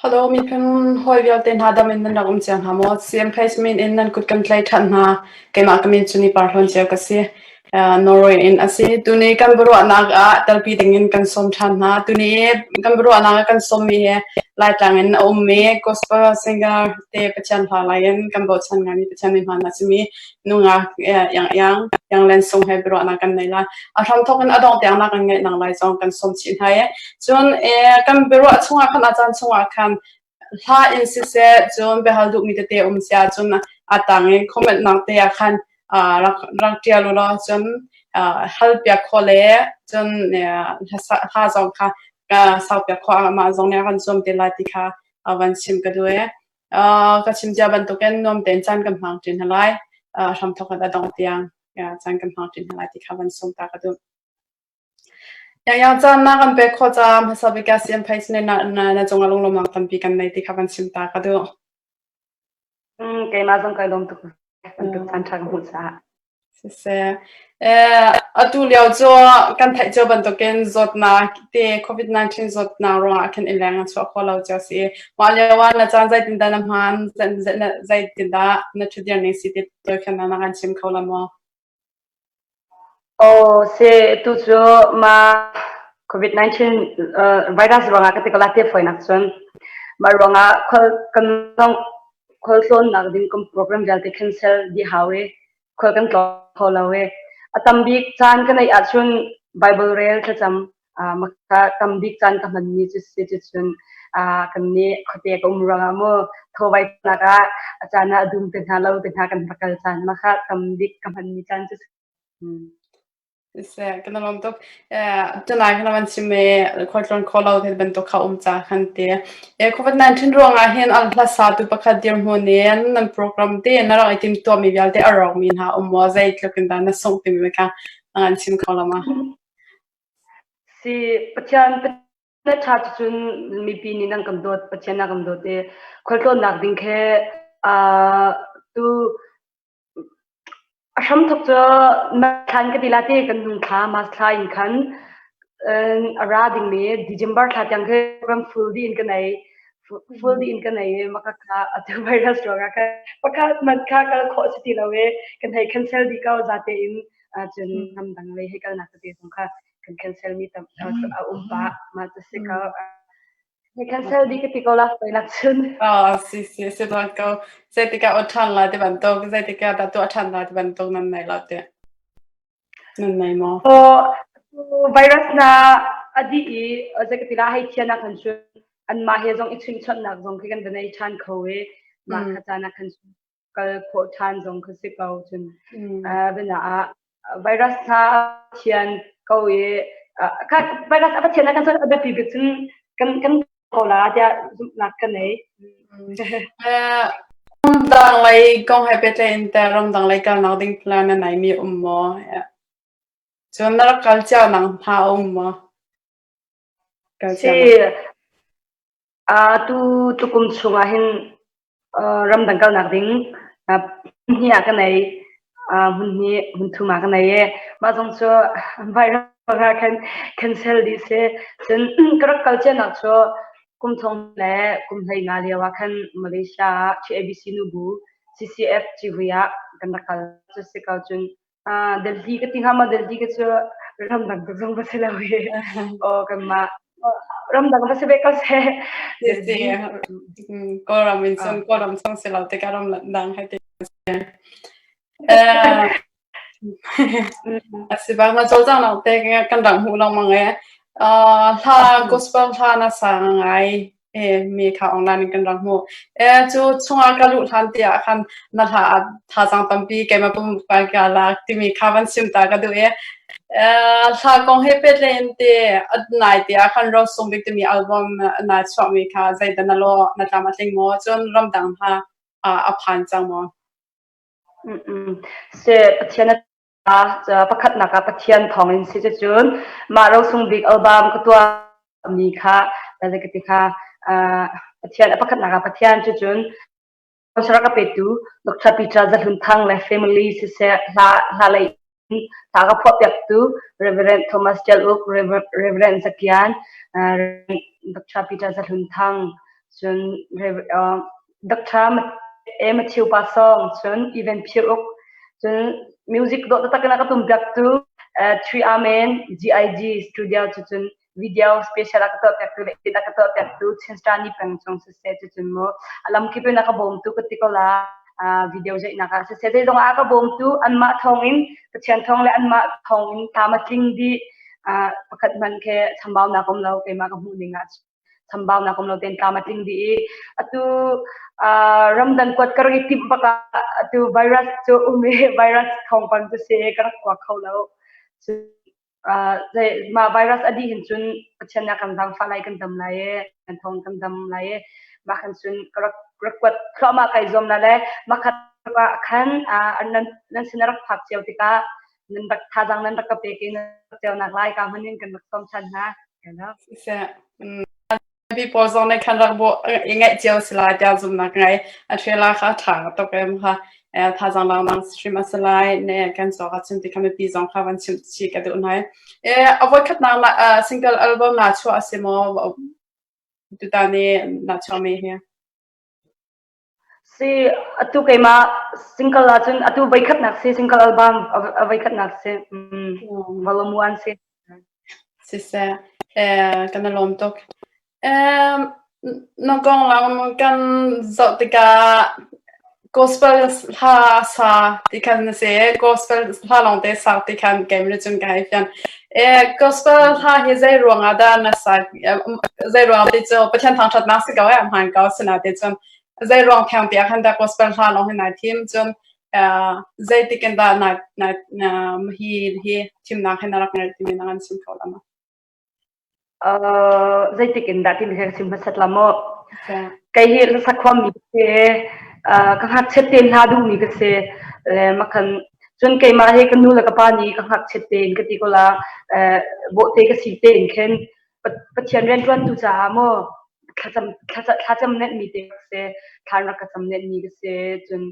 Hello miphun hawi vialte hna dam in nan rak um cio hna maw? CM min in nan kut kan tlai ṭhan hna. Keimah ka min cu Ni Par Hlawn Ceu ka si. Norway in a si. Tuni kan biaruahnak ah telpi dingin kan sawm ṭhan hna. Tuni kan biaruahnak ah kan sawmmi hi Laitlang in a ummi gospel singer te Pathian hla lai in kan bochan ngaimi Pathian mi hmaan a simi nungak Iang Iang Iang Len Sung he biaruahnak kan nei lai. A hramthawk in a dongh tiang nak kan ngeih nang lai zong kan sawm chih hna i cun kan biaruah chungah khan a caan chungah khan hla in siseh cun biahal duhmi tete um si ahcun a tang in comment nak te ah khan rak rak ṭial u law cun hal piak khawh le cun hla zong kha sau piak khawh amah zong nih a kan zuam te lai ti kha van chim ka duh i ka chim cia bantukin nuam tein caan kan hmang ṭi hna lai. Hramthawk in a dongh tiang caan kan hmang ṭi hna lai ti kha van sung ta ka duh. Yang caan na kan pek khawh caah hmasa bik ah CM Phai sinin na, na, na cungah lunglawmhnak tampi kan nei ti kha van chim ta ka duh. Keimah zong kai lawm tuk. Bantuk caan ṭha ka hmuh caah. Siseh. Atu lio cu kan theih cio bantukin zawtnak te COVID-19 zawtnak ruangah khin i leng a chuah khawh lo cio si. Mah lio ah na caan zeitindah na hman, zeitindah na ṭhutdir ning si ti khan na kan chim kho la maw? Aw, si tu cu ma COVID-19 virus ruangah ka ti ko la ti fawinak cun mah ruangah khual kan zong khual tlawnnak ding kan program vialte cancel dih hau i khual kan tlawng kho lo i a tam bik caan ka neih ahcun Bible rel thlacam Maka tam bik caan ka hmanmi cu si cucun kan nih khuate ka um ruangah mu thawvai nak ah a caan ah dum te hna lo te hna kan va kal caan maka tam bik ka hmanmi caan cu Siseh, kan lawm tuk. Tunai kan van chim i khualtlawn kho lo thil bantuk kha um ca khan ti. COVID-19 ruangah hin al hlasa tu pakhat dirhmun in nan program te na rak i timtuahmi vialte a rawkmi hna um maw zeitluk in dah na sungh timi kha na kan chim kho lo ma? Si Pathian Pathian ṭha cun mipi nih nan kan dawt Pathian na kan dawt i khualtlawnnak ding khi tu a hramthawk cu thlan ka ti la ti kan nung thla March thla in khan a ra dingmi December thla tiang khi ram full dih in ka nei full dih in ka nei i maka kha atu virus ruangah khan pakhat man kha kal khawh si ti lo i kan hei cancel dih ko zate in cun ramdang lei hei kalnak tete zong kha kan cancel mi tam a um pah mah cu si ko Ni cancel dih ka ti ko la foi nak cun. Ah si si si tuan ko. Zeitikah aw ṭhan lai ti bantuk, zeitikah dah tuah ṭhan lai ti bantuk nan nei lo ti. Nan nei maw? Oh, virus na a dih i zei la hei thian ah khan cun anmah he zong i chimchawnhnak zong khi kan va nei ṭhan kho i mah kha caan ah khan kal khawh ṭhan zong kha si ko cun bina ah virus hna thian ko i kha virus a pathian ah kan cun a biapi bik cun kan kan ko la tiah zumhnak ka nei. Ramdang lei kong he pehtlai in teh ramdang lei kalnak ding plan na nei mi um maw? Cun na rak kal cio nang hna um maw? Kal cio. Si tu tukum chungah hin ramdang kalnak ding hmun ah ka nei hmun hnih hmun thum ah ka nei i mah zong cu vairam ah khan cancel dih si cun ka rak kal cianak cu kum thong le kum 15 lio ah khan Malaysia ah TABC nubu CCF civui ah kan rak kal cu si ko cun Delhi ka ti hnga maw Delhi ka cu ramdang tuk zong va si lo i aw kanmah ramdang va si ve ko seh. Delhi Kawlram in cun Kawlram chung si lo tikah ramdang hei ti. A si bang na cawlcanghnak te kan rak hmuh lengmang e. Hla gospel hla na sa ngai mi kha online in kan rak hmuh. Cu chungah ka luh hlan tiah khan na hla ah thazaang tampi keimah pumpak ka lak timi kha van sim ta ka duh i hla kong he pehtlai in te nai te ah khan Rosung Bik timi album na chuahmi kha zeidah na lawh na tlam a tling maw cun ramdang hna a phan cang maw? Se Pathian pakhatnak ah Pathian thawngin si cucun mah rosung bik album ka tuah mi kha ka ti kha Pathian a pakhatnak ah Pathian cucun sponsor ka petu Dr. Peter Zahlun Thang le family siseh hla hla lei hla ka phuah piaktu Reverend Thomas Jaluk Reverend Zakian Dr. Peter Zahlun Thang. Cun Dr. E. Matthew Pasong, cun Evan Phir Uk, cun music dawh taktak in a ka tum piaktu Three Amen GIG Studio cu cun video special a ka tuah piaktu le edit a ka tuah piaktu Chinstar ni peng chung siseh cucun mu a lamkip in a ka bawmtu ka ti ko la video zeihnak ah siseh zeizong ah a ka bawmtu anmah thawngin Pathian thawng le anmah thawngin tlam a tling dih pakhat hmanh khi chambaunak um lo keimah ka hmuh ning ah chambaunak um lo tein tlam a tling dih i atu ramdang kuat ka rak i timh bak ah atu virus cu um i virus thawngpang cu si ka rak kua kho lo. Mah virus a dih hin cun Pathian nih a kan zaangfah lai, kan dam lai i kan thawng kan dam lai i mah khan cun ka rak rak kuat thluahmah kai zuam la le mah khat ah khan nan nan sin a rak phak cio tikah nan rak thazaang nan rak ka pek i nan rak cio nak lai ka hman in kan rak sawm ṭhan hna. Siseh. Mi pawl zong nih khan rak bawh i ngaih cio si lai tiah zumhnak ngei. A trailer kha a ṭha tuk em kha thazaang langdang hrim a si lai ne kan cawk ahcun ti kha mipi zong kha van chimh chih ka duh hna. A voikhatnak single album naa chuah a si maw? Tutan i naa chuahmi hi. Si atu keimah single ahcun atu voikhatnak si single album a voikhatnak si. Volume 1 si. Siseh, kan i lawm tuk. Na konglam kan zoh tikah gospel hla sa ti khan na si. Gospel hla lawngte sak ti khan keimah nih cun ka hei fian. Gospel hla hi zei ruangah dah na sak? Zei ruang ti cu Pathian thangṭhatnak si ko eh, hmaan ko. Asinain cun zei ruang theng ti ah khan dah gospel hla lawng hi nai thim? Cun zeitik in dah hi hi thimnak hi na rak ngeih timi na kan chim kho la maw? Zeitik in dah timi ka chim hmasat la maw? Kei hi hlasak huammi ka si. Ka ngakchiat tein hla duhmi ka si. Le makhan cun keimah hi ka nu le ka pa nih ka ngakchiat tein ka ti ko la bawhte ka si tein khin Pathian rianṭuantu caah maw thlacam thlacam nenhmi te ka si. Thlan rak ka cam nenhmi ka si. Cun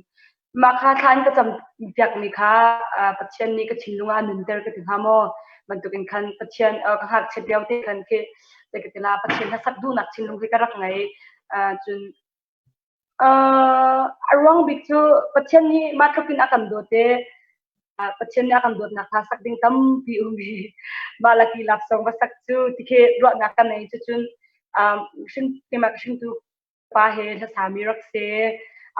Mah kha thla in ka campiakmi kha Pathian nih ka thinlung ah a nunter ka ti hnga maw? Bantukin khan Pathian ka ngakchiat lio te khan khi zei ka ti la Pathian hlasak duhnak thinlung khi ka rak ngei. Cun a ruang bik cu Pathian nih mah tluk in a kan dawt i Pathian nih a kan dawtnak hla sak ding tampi um i mah laki laksawng va sak cu ti khi ruahnak ka nei. Cucun hring keimah ka hringtu pa he hlasami rak si.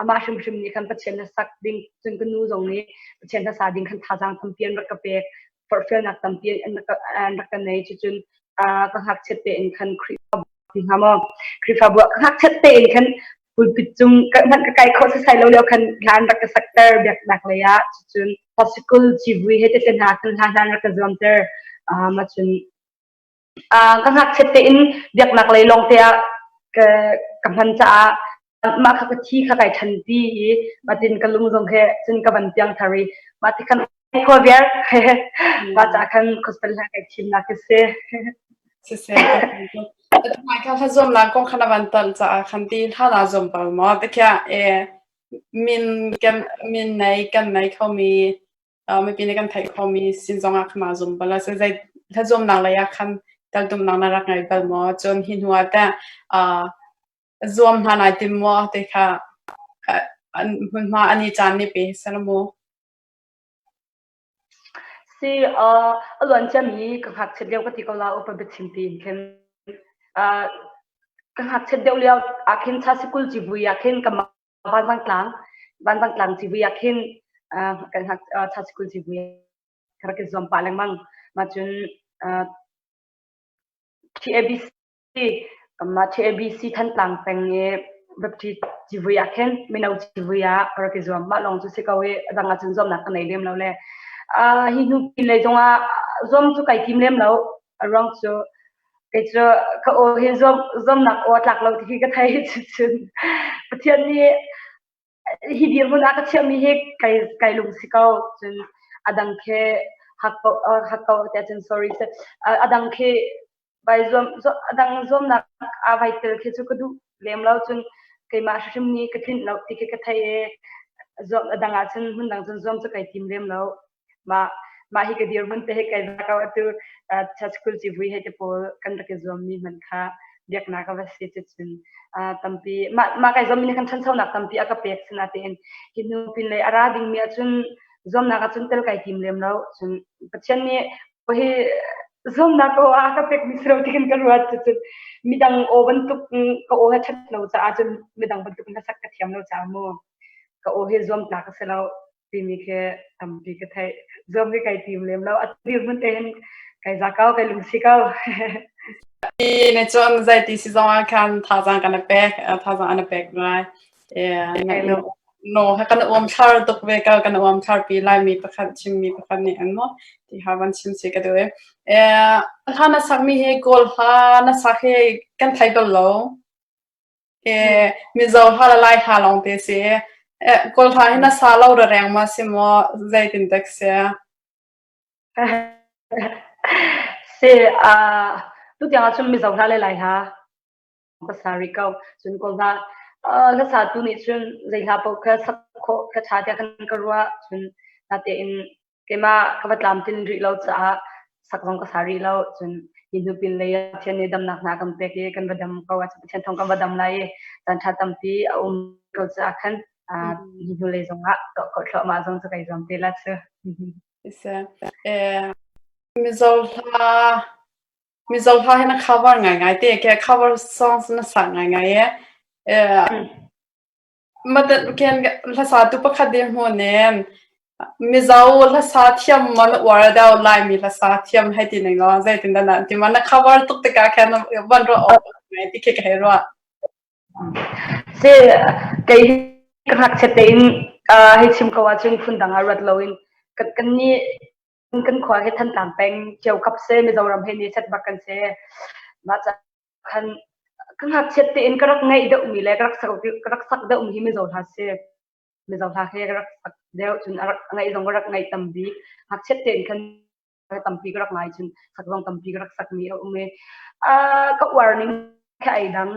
Amah hrimhrim nih khan Pathian hlasak ding cun ka nu zong nih Pathian hlasa ding khan thazaang tampi an rak ka pek. Forhfialnak tampi an rak ka nei. Cucun ka ngakchiat tein khan Khrihfabu ti hnga maw? Khrihfabu ah ka ngakchiat tein khan pulpit cung ka hmanh ka kai khawh sasai lo lio khan hla an rak ka sakter biaknak lei ah cucun sikul civui he tete hna khan hla hna an rak ka zuamter. Mah cun Ka ngakchiat tein biaknak lei lawngte ah ka ka hman caah mah kha ka thi kha kai ṭhanpi i matin ka lung zong he cun ka van piang thar i mah ti khan khua viar mah caah khan gospel hla kai thimnak hi si. Siseh, Atu kha hla zuamnak kong kha na van ton caah khan ti hla naa zuam bal maw? Tikhiah min kan min nei kan nei khomi mipi nih kan theih khawhmi sin zongah khan aa zum bal a si. Zei hlazuamnak lei ah khan teltumnak na rak ngei bal maw? Cun hi hnu ah teh zuam hna nai tim maw ti kha hmunhma an i caan nih pe seh mu. Si a luan ciami ka ngakchiat lio ka ti ko la upa biachim tiin khin ka ngakchiat deuh lio ah khin cha sikul civui ah khin ka Vanzangtlang Vanzangtlang civui ah khin kan hngak Church School civui ka rak i zuam pah lengmang. Mah cun TABC mah TABC Thantlang peng i Baptist civui ah khin mino civui ah ka rak i zuam. Mah lawng cu si ko i a dang ah cun zuamnak ka nei lem lo le hi hnu pin lei zongah zuam cu kai tim lem lo. A ruang cu kei cu ka aw hi zuam zuamnak aw a tlak lo ti hi ka thei cucun Pathian nih hi dirhmun ah ka chiahmi hi kai kai lung si ko cun a dang khi hak ko hak ko tiah cun sorry a dang khi vai zuam a dang zuamnak a vai tel khi cu ka duh lem lo cun keimah hrim nih ka tlinh lo ti khi ka thei i zuam a dang ah cun hmun dang cun zuam cu kai tim lem lo Mah mah hi ka dirhmun te hi kai za ko atu church school civui he te pawl kan rak i zuammi hmanh kha. Biaknak a va si cucun tampi mah mah kai zuammi nih khan ṭhanchonak tampi a ka pek sinatein hi hnu pinlei a ra dingmi ahcun zuamnak ahcun tel kai tim lem lo. Cun Pathian nih hi zuamnak aw a ka pekmi si lo ti khin ka ruat. Cucun midang aw bantuk ka aw he ṭhat lo caah cun midang bantuk in hlasak ka thiam lo caah mu ka aw hi zuam tlak a si lo timi khi tampi ka theih. Zuam hi kai tim lem lo. A dirhmun te hin kai za ko, kai lungsi ko. Na cun zeiti si zong ah khan thazaang kan pek, thazaang an pek ngai. No, kan uam thlar tuk ve ka kan uam thlar pi Laimi pakhat chimmi pakhat nih an mo ti ha van chim si ka duh e. Hla na sak mi hi Kawl hla na sak hi kan thei bal lo. Mizo hla le Lai hla lawng te si. Kawl hla hi na sa lo reng ma si maw zeitin tek si? Si, tutiang ahcun Mizo hla le Lai hla ka sa rih ko. Cun Kawl hla hlasatu nih cun zei hla paoh kha sak khawh kha ṭha tiah khan ka ruah. Cun natein keimah ka va tlamtlin rih lo caah sak zong ka sa rih lo. Cun hi hnu pin lei ah Pathian nih damnak hna kan pek i kan va dam ko ahcun Pathian thawng kan va dam lai i caan ṭha tampi a um ko caah khan hi hnu lei zong ah tuah khawh thluahmah zong cu kai zuam te la cu. Mizo hla Mizo hla hi na cover ngaingai te ke cover songs na sak ngaingai e. Ken hlasa tu pakhat dirhmun in Mizo hlasa thiam ma na uar deuh Laimi hlasa thiam hei ti ning law zeitin dah na ti ma na cover tuk tikah khan van ruah awk ngai ti khi ka hei ruah. Si kei ka ngakchia tein hei chim ko ahcun phundang ah ruat loin kan kan nih kan khua hi Thantlang peng Ciokap se Mizoram he ni set bak kan si. Mah ca khan ka ngakchiat tein ka rak ngaih deuhmi le ka rak sak ka rak sak deuhmi hi Mizo hla si. Mizo hla he ka rak sak deuh cun a rak ngaih zong ka rak ngaih tam bik. Ngakchiat tein khan tampi ka rak ngai cun sak zong tampi ka rak sakmi a um i ka uar ning kha ai dang.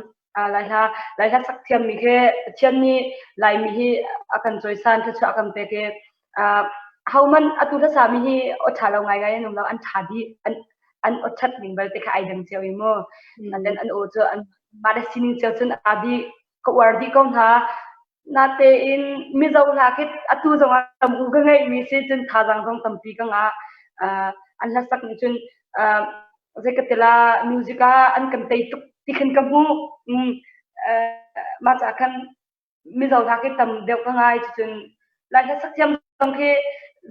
Lai hla Lai hla sak thiammi khi Pathian nih Laimi hi a kan cawisan thluachuah a kan pek i hohmanh atu hlasami hi aw ṭha lo ngaingai an um lo an ṭha dih an an aw ṭhat ning belte kha ai dang cio i mu and then an aw cu an mah le sining cio cun aa dih ka uar dih ko hna natein Mizo hla khi atu zong ah tam u ka ngeihmi si cun thazaang zong tampi ka ngah an hlasak nih cun zeikatila music ah an kan tei tuk ti khin ka hmuh mah caah khan Mizo hla khi tam deuh ka ngai cucun Lai hla sak thiam zong khi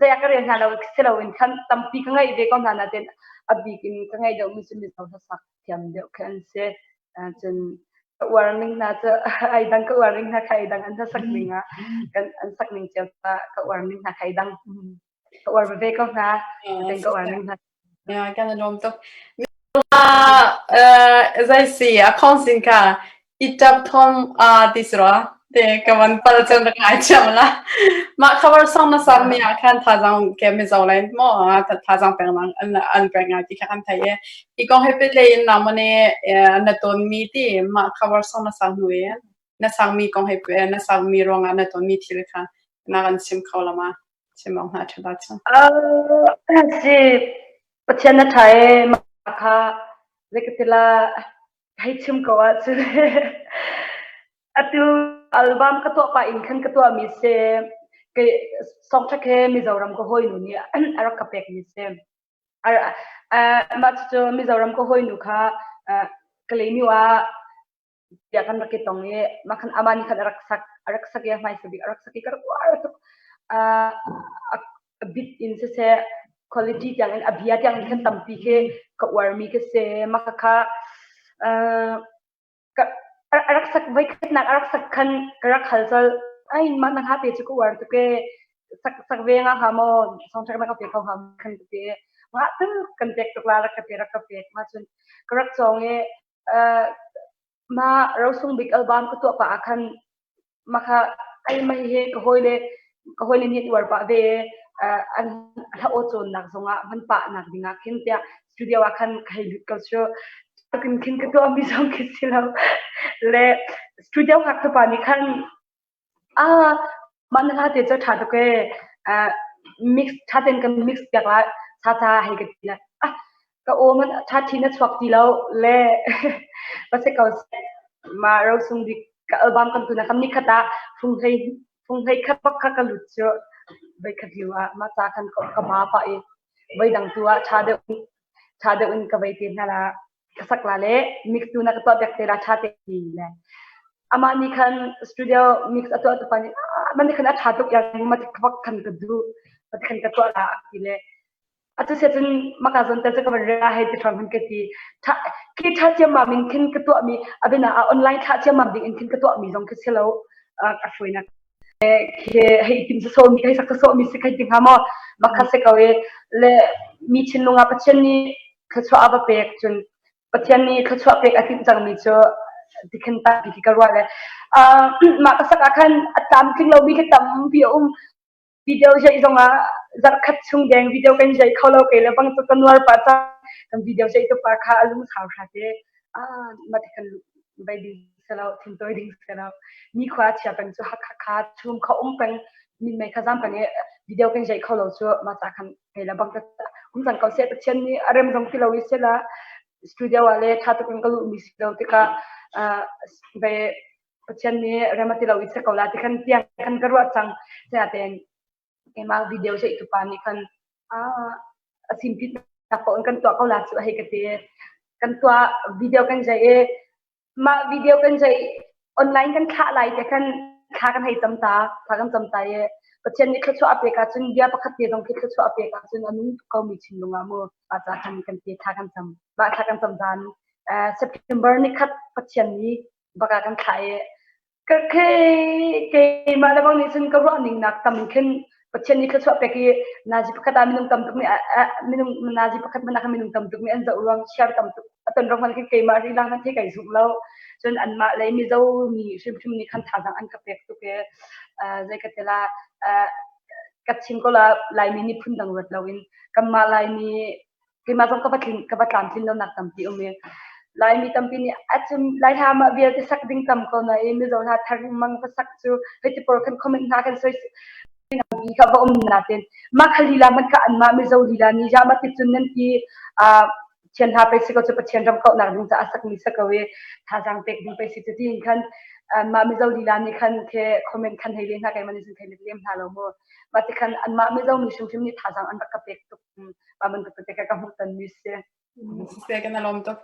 zei ah ka rel hna lo si loin khan tampi ka ngaih ve ko hna nain a bik in ka ngaih deuhmi cu Mizo hla sak thiam deuh khi an si. Cun ka uar ning hna cu ai dang ka uar ning hna kha ai dang an hlasak ning ah kan an sak ning cio ka uar ning hna kha ai dang. Ka uar veve ko hna. Ka uar ning hna. Ya, kan i lawm tuk. Zei si a khong ka i tap thom a ti si rua te ka van pal chan rak ngai chiam la mah cover song na sak mi ah khan thazang ke mizo lai mo thazang peng lang an an peng ngai ti kha kan thei e i kong he pet le in na mone na ton mi ti mah cover song na sak hnu e na sak mi kong he na sak mi ruangah na ton mi thil kha na kan chim kho lama chim ong hna ṭha chu. Si Pathian na ṭha e mah kha zeikatila hei chim ko ahcun atu album ka tuah pah in khan ka tuahmi si kei songṭhak he Mizoram ka hawinu nih a rak ka pekmi si. Mah cucu Mizoram ka hawinu kha Kalaymyo ah tiah kan rak i tong i mah khan amah nih khan a rak sak a rak sak i a hmaisa bik a rak sak i ka rak uar tuk a bit in siseh quality tiang in a bia tiang in khan tampi khi ka uarmi ka si mah kha a rak sak voikhatnak a rak sak khan ka rak hal colh ai mah na hla te cu ka uar tuk e sak sak ve nga hnga maw songṭhek na ka pe kho hnga khan ka ti mah tu kan pek tuk la rak ka pe rak ka pek mah cun ka rak cawng i Mah rosung bik album ka tuah pah ah khan mah kha ai mei he ka hawile ka hawile nih an uar pah ve an hla aw cawnnak zongah hman pah nak ding ah khin tiah studio ah khan ka hei lut ko cu kin khin ka tuah mi zong khi si lo le studio ngaktu pa nih khan Ah, mah na hla te cu ṭha tuk ee. Uh, mix ṭha tein kan mix piak la sa ca hei ka ti le. Ah, Ka aw man ṭha na chuak ti lo le va si ko seh. Mah rosung bik ka album kan tuna kam ni khat ah funghlei funghlei khat bak kha ka lut cu voi khat lio ah mah ca khan ka ba pah i voi dang tu ah ṭha deuh ṭha deuh in ka vei te hna la ka sak la le mix tu na ka tuah piak te la ṭha te ti le amah nih khan studio mix a tuah tu pa nih man nih khan a ṭha tuk yang ma ti bak khan ka duh ma ti khan ka tuah la ti le atu se cun maka zon te cu ka van rea hei ti hram hin ka ti khi ṭha ciammam in khin ka tuah mi abina a online thlah ciammam ding in khin ka tuah mi zong khi si lo a hruainak khi hei tim sa so mi hei sak sa so mi si kai ti hnga maw makha se ko i le mi thinlung ah Pathian nih thluachuah a va pek cun Pathian nih thluachuah pek a timh cangmi cu tikhin tampi khi ka ruah le mah ka sak ah khan a tlamtling lomi khi tampi a um video zeih zongah zarhkhat chung deng video kan zeih kho lo kei le bang cu ka nuar pah ca kan video zeih tu pa kha a lung sau hra te ah ma ti kan vai ding selo thin toi ding selo ni khua chia peng cu hak kha chum kha um peng min mei kha zam peng i video kan zeih kho lo cu ma ca khan kei le bang ka um cang ko se Pathian nih a rem zong ti lo i sela studio ah le tha tuk in ka luh mi si lo tikah ve Pathian nih rem a ti lo i si ko la ti khan tiang khan ka ruah cang. Sinain keimah video zeih tu pa nih khan a simpit nak paoh in kan tuah ko la cu a hei ka ti. Kan tuah video kan zeih i mah video kan zeih online kan thlah lai te khan thla kan hei cam ta thla kan cam ta i Pathian nih thluachuah a pek ahcun bia pakhat te zong khi thluachuah a pek ahcun a nung tuk ko mi thinlung ah mu mah ca khan kan ti thla kan cam mah thla kan cam zan September ni khat Pathian nih baka kan thlah i ka keimah le bang nih cun ka ruah ning nak tam in khin Pathian nih thluachuah pek i nazi pakhat ah minung tam tuk nih minung nazi pakhat hmanh ah minung tam tuk nih an zoh ruang share tam tuk a ton ruang khin keimah ri lang khi kai zumh lo cun anmah lei Mizo mi hrimhrim nih khan thazaang an ka pek tuk i zei ka tela ka chim ko la Laimi nih phun dang ruat loin kanmah Laimi keimah zong ka va tlin ka va tlamtlin lonak tampi um i Laimi tampi nih a cim Lai hla mah vialte sak ding tam ko na i Mizo hla thar mang va sak cu hei ti pawl khan comment hna kan soi bi kha va um na ten mah kha lila man ka anmah Mizo lila ni ja ma ti cun nan ti a Pathian hla pe si ko cu Pathian ram kauhnak ding caah sak mi sa ko i thazaang pek ding pe si cu tiin khan mah Mizo lila nih khan khe comment khan hei le hna keimah nih cun thei lem hna lo mu mah ti khan anmah Mizo mi hrimhrim nih thazaang an rak ka pek tuk mah bantuk tete ka hmuh tonmi si. Siseh kan alawm tuk.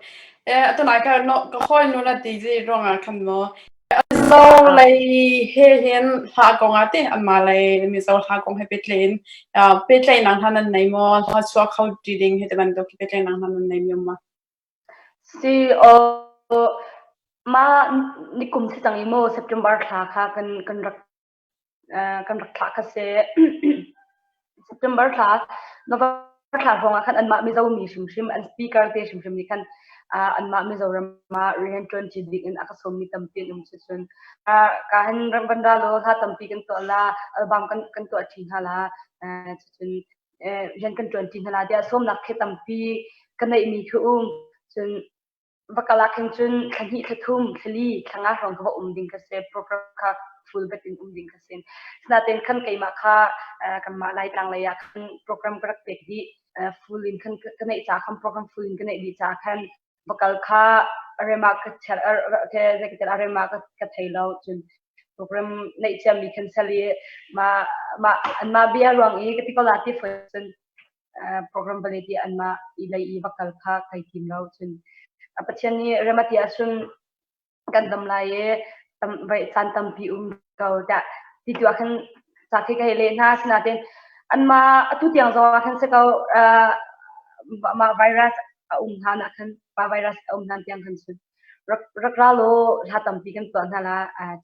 Eh atunai ka no ka khawi nu na ti zi ruangah khan maw Mizo lei he hin hla kong ah te anmah lei Mizo hla kong he pehtlaih in pehtlaihnak hna nan nei maw? Hla chuah kho ti ding he ti bantuk pehtlaihnak hna nan nei mi um ma? Si o ma nikum si cang i maw September thla kha kan kan rak kan rak thlah kha si. September thla, November thla hrawng ah khan anmah Mizo mi hrimhrim, an speaker te hrimhrim nih khan anmah Mizoram ah rian ṭuan ṭi ding in a ka sawmmi tampi an um cucun ka hin van ra law hla tampi kan tuah la, album kan kan tuah ṭi hna la, cucun rian kan ṭuan ṭi hna la tiah sawmnak khi tampi ka neihmi khi um. Cun va kal ah khin cun thla hnih thla thum thla li thla nga hrawng ka va um ding ka si program kha full bet in um ding ka si sinain khan keimah kha kanmah Laitlang lei ah khan program ka rak pek dih full in khan ka neih ca khan program full in ka neih dih ca khan va kal kha rema ka chel ke rema ka thei lo cun program neih ciami khan sal i ma ma anmah bia ruang i ka ti ko la ti foi cun program vale ti anmah i lei i va kal kha kai tim lo cun Pathian nih remati ahcun kan dam lai i tam vai caan tampi um ko tiah ti tu ah khan ca khi ka hei leh hna sinain anmah atu tiang zong ah khan si ko mah virus a um hlan ah khan pa virus a um hlan tiang khan cun rak rak ra law hla tampi kan tuah hna la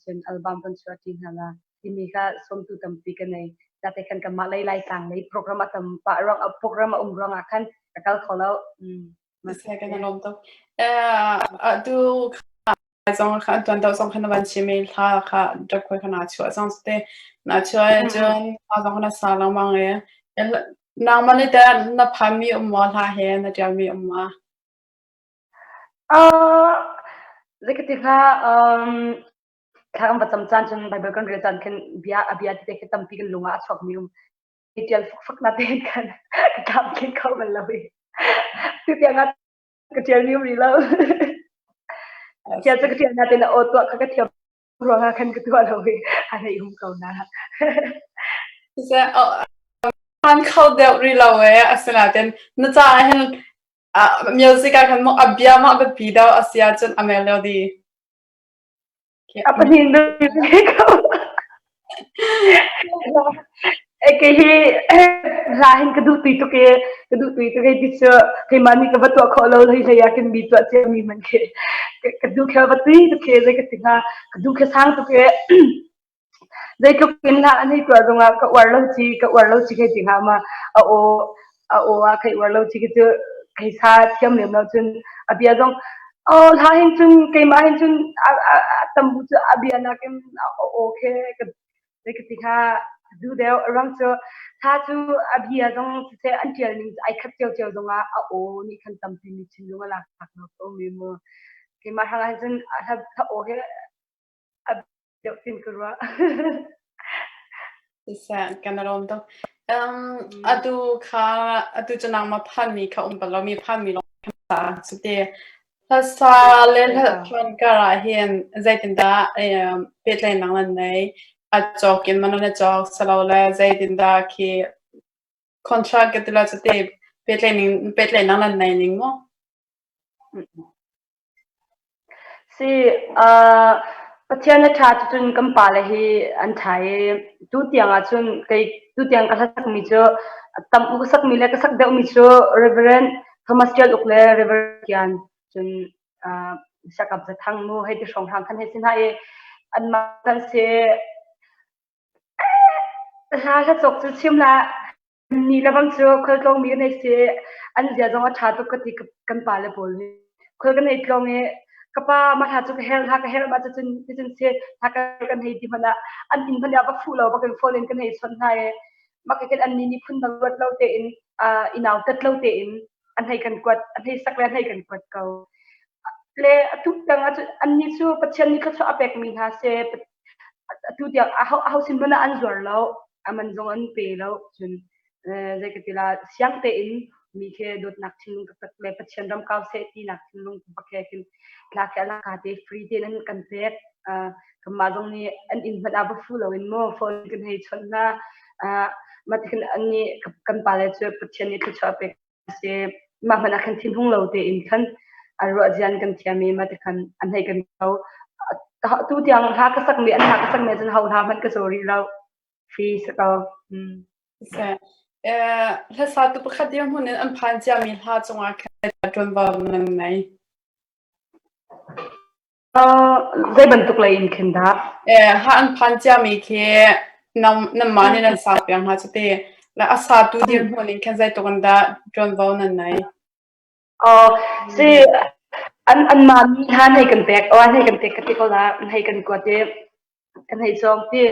cun album kan chuah ṭi hna la timi kha sawmtu tampi ka nei. Tate khan kanmah lei Laitlang lei program a tam pah ruang program a um ruangah khan ka kal kho lo. Seh kan lawm tuk. Eh atu zong kha tuan do zong khan na van chim i hla kha dap khoi kha na chuah zong te na chuah cun hla zong na sa lengmang i nangmah nih teh na phanmi um maw hla he na ṭialmi um ma? Uh, zeikati hnga um, thla kan va cam caan cun Bible kan rel caan khin bia a bia tete khi tampi kan lung ah a chuakmi um. I ṭial fukfak na tein khan ka tlamtling kho bal lo i. Tutiang ah ka ṭial mi um rih lo. Ṭial cu ka ṭial nain a aw tuah kha ka thiam ruangah khan ka tuah lo i a hei um ko na. Siseh, an kho deuh rih lo ee asinain na caah hin music ah khan maw a bia maw a biapi deuh a si ahcun a melody. A pahnih in ko. Kei hi hla hin ka duh tui tuk i ka duh tui tuk i ti cu keimah nih ka va tuah khawh lo hlei hlei ah khin mi tuah cia mi hmanh khi ka duh khel va tui tuk khi zei ka ti hnga ka duh khe sang tuk i Zeitluk in hla an hei tuah zongah ka uar lo ci ka uar lo ci hei ti hnga ma a aw a aw ah kai uar lo ci khi cu kai sa thiam lem lo cun a bia zong aw hla hin cun keimah hin cun a a a tambu cu a bia nakin a aw khi ka zei ka ti hnga du deuh a ruang cu hla cu a bia zong siseh an ṭial ning ai khat ciocio zongah a aw nih khan tampi mi thinlung a lak lo ko mi mu keimah hrangah hin cun a hla aw hi a deuh tin ka ruah. Siseh, kan i lawm tuk. Um, atu kha atu cu nangmah phanmi kha um bal lo mi phanmi lawng kha sa cuti hlasa le hla kar ah hin zeitindah um, pehtlaihnak nan nei a cawk in man na cawk silole zeitindah khi contract ka ti lo cuti pehtlaihning pehtlaihnak nan nei ning maw? Si, uh, Pathian a ṭha cucun kan pale hi an ṭha i tutiang ahcun kei tutiang ka hlasakmi cu tam u ka sakmi le ka sak deuhmi cu Reverend Thomas Tial Uk le Reverend Kian cun uh, Sakap Zathang nu hei ti hrawnghrang khan hei si hna i anmah kan si. Hla hla cawk cu chim hlah. Ni le bang cu khualtlawngmi kan hei si. An zia zong a ṭha tuk ka ti kan pale pawl nih. Khual kan hei tlawng i ka pa mah hla cu ka herh, hla ka herh mah cucun ticun si hla ka kan hei ti hmanh ah an inn hmanh ah va fuh lo bak in phone in kan hei chawnh hna i mah khin annih nih phundang ruat lo tein uh, i nautat lo tein an hei kan kuat, an hei sak le an hei kan kuat ko. Le atu tang ahcun annih cu Pathian nih thluachuah a pekmi hna si atu tiang aho aho sin hmanh ah an zuar lo a man zong an pe lo cun zei ka ti la siang tein mi khi dawtnak thinlung taktak le Pathian ram kau seh tinak thinlung bak he khin tla khi alaka te free tein an kan pek kanmah zong nih an inn hmanh ah va fu loin maw phone kan hei chawnh hna mah tikhin an nih kan pale cu Pathian nih thluachuah pek si mah hmanh ah khan thinhung lo tein khan an ruah zian kan thiam i mah ti khan an hei kan ko tu tiang hla ka sakmi an hla ka sakmi cun ho hla hmanh ka caw rih lo free si ko Hlasa tu pakhat dirhmun in an phan ciami hla cungah khan ṭuanvo nan nei. Zei bantuk lei in khin dah? Ha an phan ciami khi nanmah nih nan sak piak hna cuti. Le a satu dirhmun in khan zeitluk in dah ṭuanvo nan nei? Si an anmah mi hna hei kan pek, aw hei kan pek ka ti ko la, hei kan kuat i kan hei cawng ti.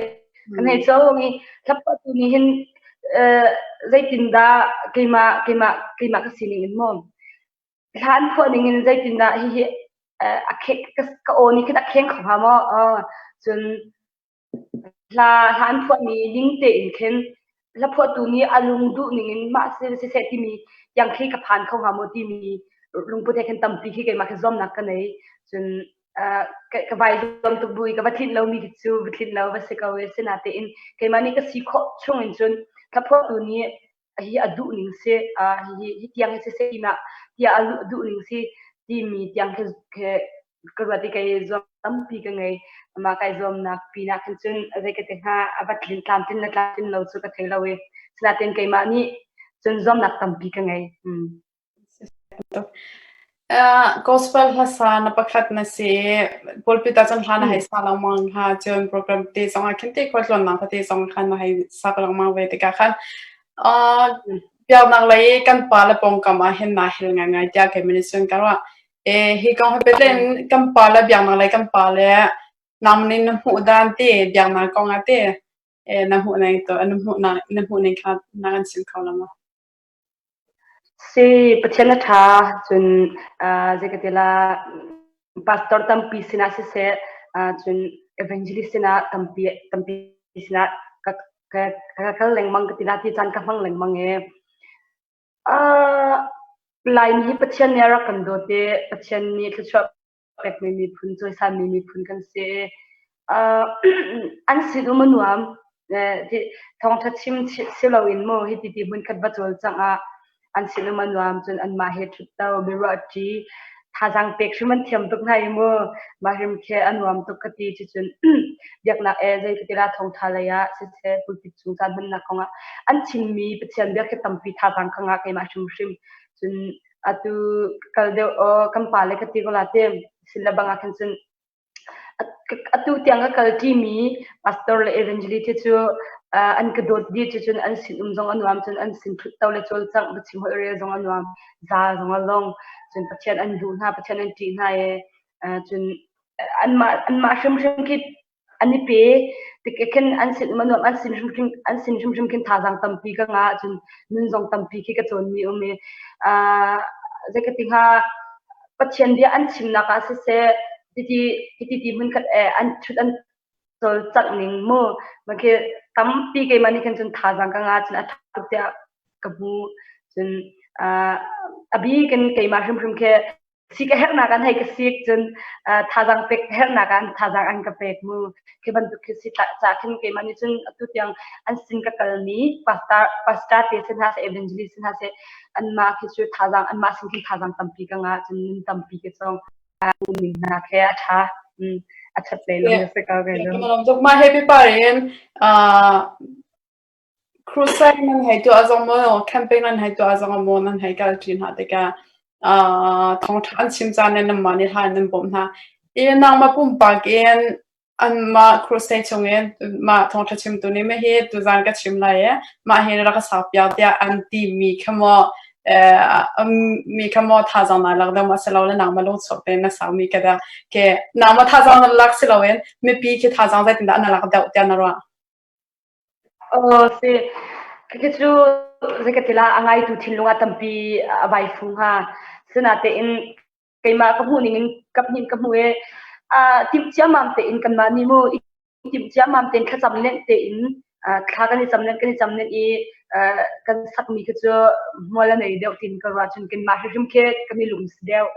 Kan hei cawng i thlapatu nih hin zeitindah keimah keimah keimah ka sining in maw Hla an phuah ning in zeitindah hihi a ka aw nih khin a kheng kho hnga maw? Cun hla hla an phuahmi ning tein khin hla phuahtu nih a lung duh ning in mah siseh timi tiang khi ka phan kho hnga maw timi lungput he khin tampi khi keimah khi zuamnak ka nei. Cun ka vai zuam tuk bu i ka va tlinh lomi khi cu va tlinh lo va si ko i sinatein keimah nih ka si khawh chung in cun hla phuahtu nih hi a duh ning si hi hi tiang hi siseh tiah tiah a duh ning si timi tiang khi ka ruat i kei zuam tampi ka ngei mah kai zuamnak pinah khan cun zei ka ti hnga a va tlin tlamtlin le tlamtlin lo cu ka thei lo i sinain keimah nih cun zuamnak tampi ka ngei. Gospel hlasa na pakhat na si i pulpit ah cun hla na hei sa lengmang hnga. Cun program te zongah khin te khualtlawnnak tete zong khan na hei sak lengmang ve tikah khan biaknak lei i kan pa le pawngkam ah hin naa hel ngaingai tiah keimah nih cun ka ruah. Hi kong he pehtlai in kan pa le biaknak lei kan pa le nangmah nih na hmuh dan te biaknak kong ah te na hmuh ning na hmuh ning kha na kan chim kho la maw? Si, Pathian a ṭha. Cun zei ka ti la, pastor tampi sinah siseh, cun evangelist sinah tampi tampi sinah ka ka ka kal lengmang ka ti la ti caan ka hmang lengmang i. Laimi hi Pathian nih a rak kan dawt i Pathian nih thluachuah pekmi miphun, cawisanmi miphun kan si i an sinum a nuam. Thawngṭha chim si loin maw hiti ti hmunkhat va cawlcangh ah an sinum a nuam. Cun anmah he ṭhutto, biaruahṭi, thazaang pek hrim an thiam tuk hna i mu mah hrim khi a nuam tuk ka ti. Cucun biaknak e zei ka ti la thawngṭha lei ah siseh pulpit chung caan hmannak kongah an chimmi Pathian bia khi tampi thazaang ka ngah keimah hrimhrim. Cun atu kal deuh aw kan pa le ka ti ko la te sin le bang ah khan cun atu tiang ka kal ṭimi pastor le evangelist cu an ka dawt dih cu cun an sin um zong a nuam cun an sin ṭhutto le cawlcangh biachim holh rel zong a nuam za zong a long cun Pathian an duh hna Pathian an ṭih hna i cun anmah anmah hrimhrim khi an i pe tik khin an sin um a nuam an sin hrimhrim an sin hrimhrim khin thazaang tampi ka ngah cun nun zong tampi khi ka cawnmi um i zei ka ti hnga Pathian bia an chimnak ah siseh titi titi ti hmun khat an ṭhut an cawlcangh ning mu khi tampi keimah nih khin cun thazaang ka ngah cun a ṭha tuk tiah ka hmu cun a bik in keimah hrimhrim khi si ka herhnak an hei ka sik cun thazaang pek ka herhnak ah an thazaang an ka pek mu khi bantuk khi si ca khin keimah nih cun atu tiang an sin ka kalmi pastor pastor te sin hna seh evangelist sin hna seh anmah khi cu thazaang anmah sin khin thazaang tampi ka ngah cun nun tampi ka cawng ning hna khi a ṭha a ṭhat lei lam si ko kai lung mah he pipar in Crusade nan hei tuah zong maw campaign nan hei tuah zong maw nan hei kal ṭi hna tikah thawngṭha an chim caan le nanmah nih hla in nan bawmh hna. I nangmah pumpak in anmah crusade chungin mah thawngṭha chimtu nih mahi tuzaan ka chim lai i mah hi rak ka saupiak tiah an timi kha maw mi kha maw thazaang naa lak deuh maw silole nangmah lungchuak tein na saumi kha dah ke nangmah thazaang na lak si loin mipi khi thazaang zeitindah na lak deuh tiah na ruah? Aw si. Khi cu zei ka ti la a ngaitu thinlung ah tampi a vai fu hnga. Sinatein keimah ka hmuh ning in ka hmuh ka hmuh i timh ciammam tein kanmah nih mu i timh ciammam tein thlacam nenh tein thla kan i cam nenh kan i cam nenh i kan sakmi khi cu hmual a nei deuh tiin ka ruah cun kanmah hrimhrim khi kan i lungsi deuh.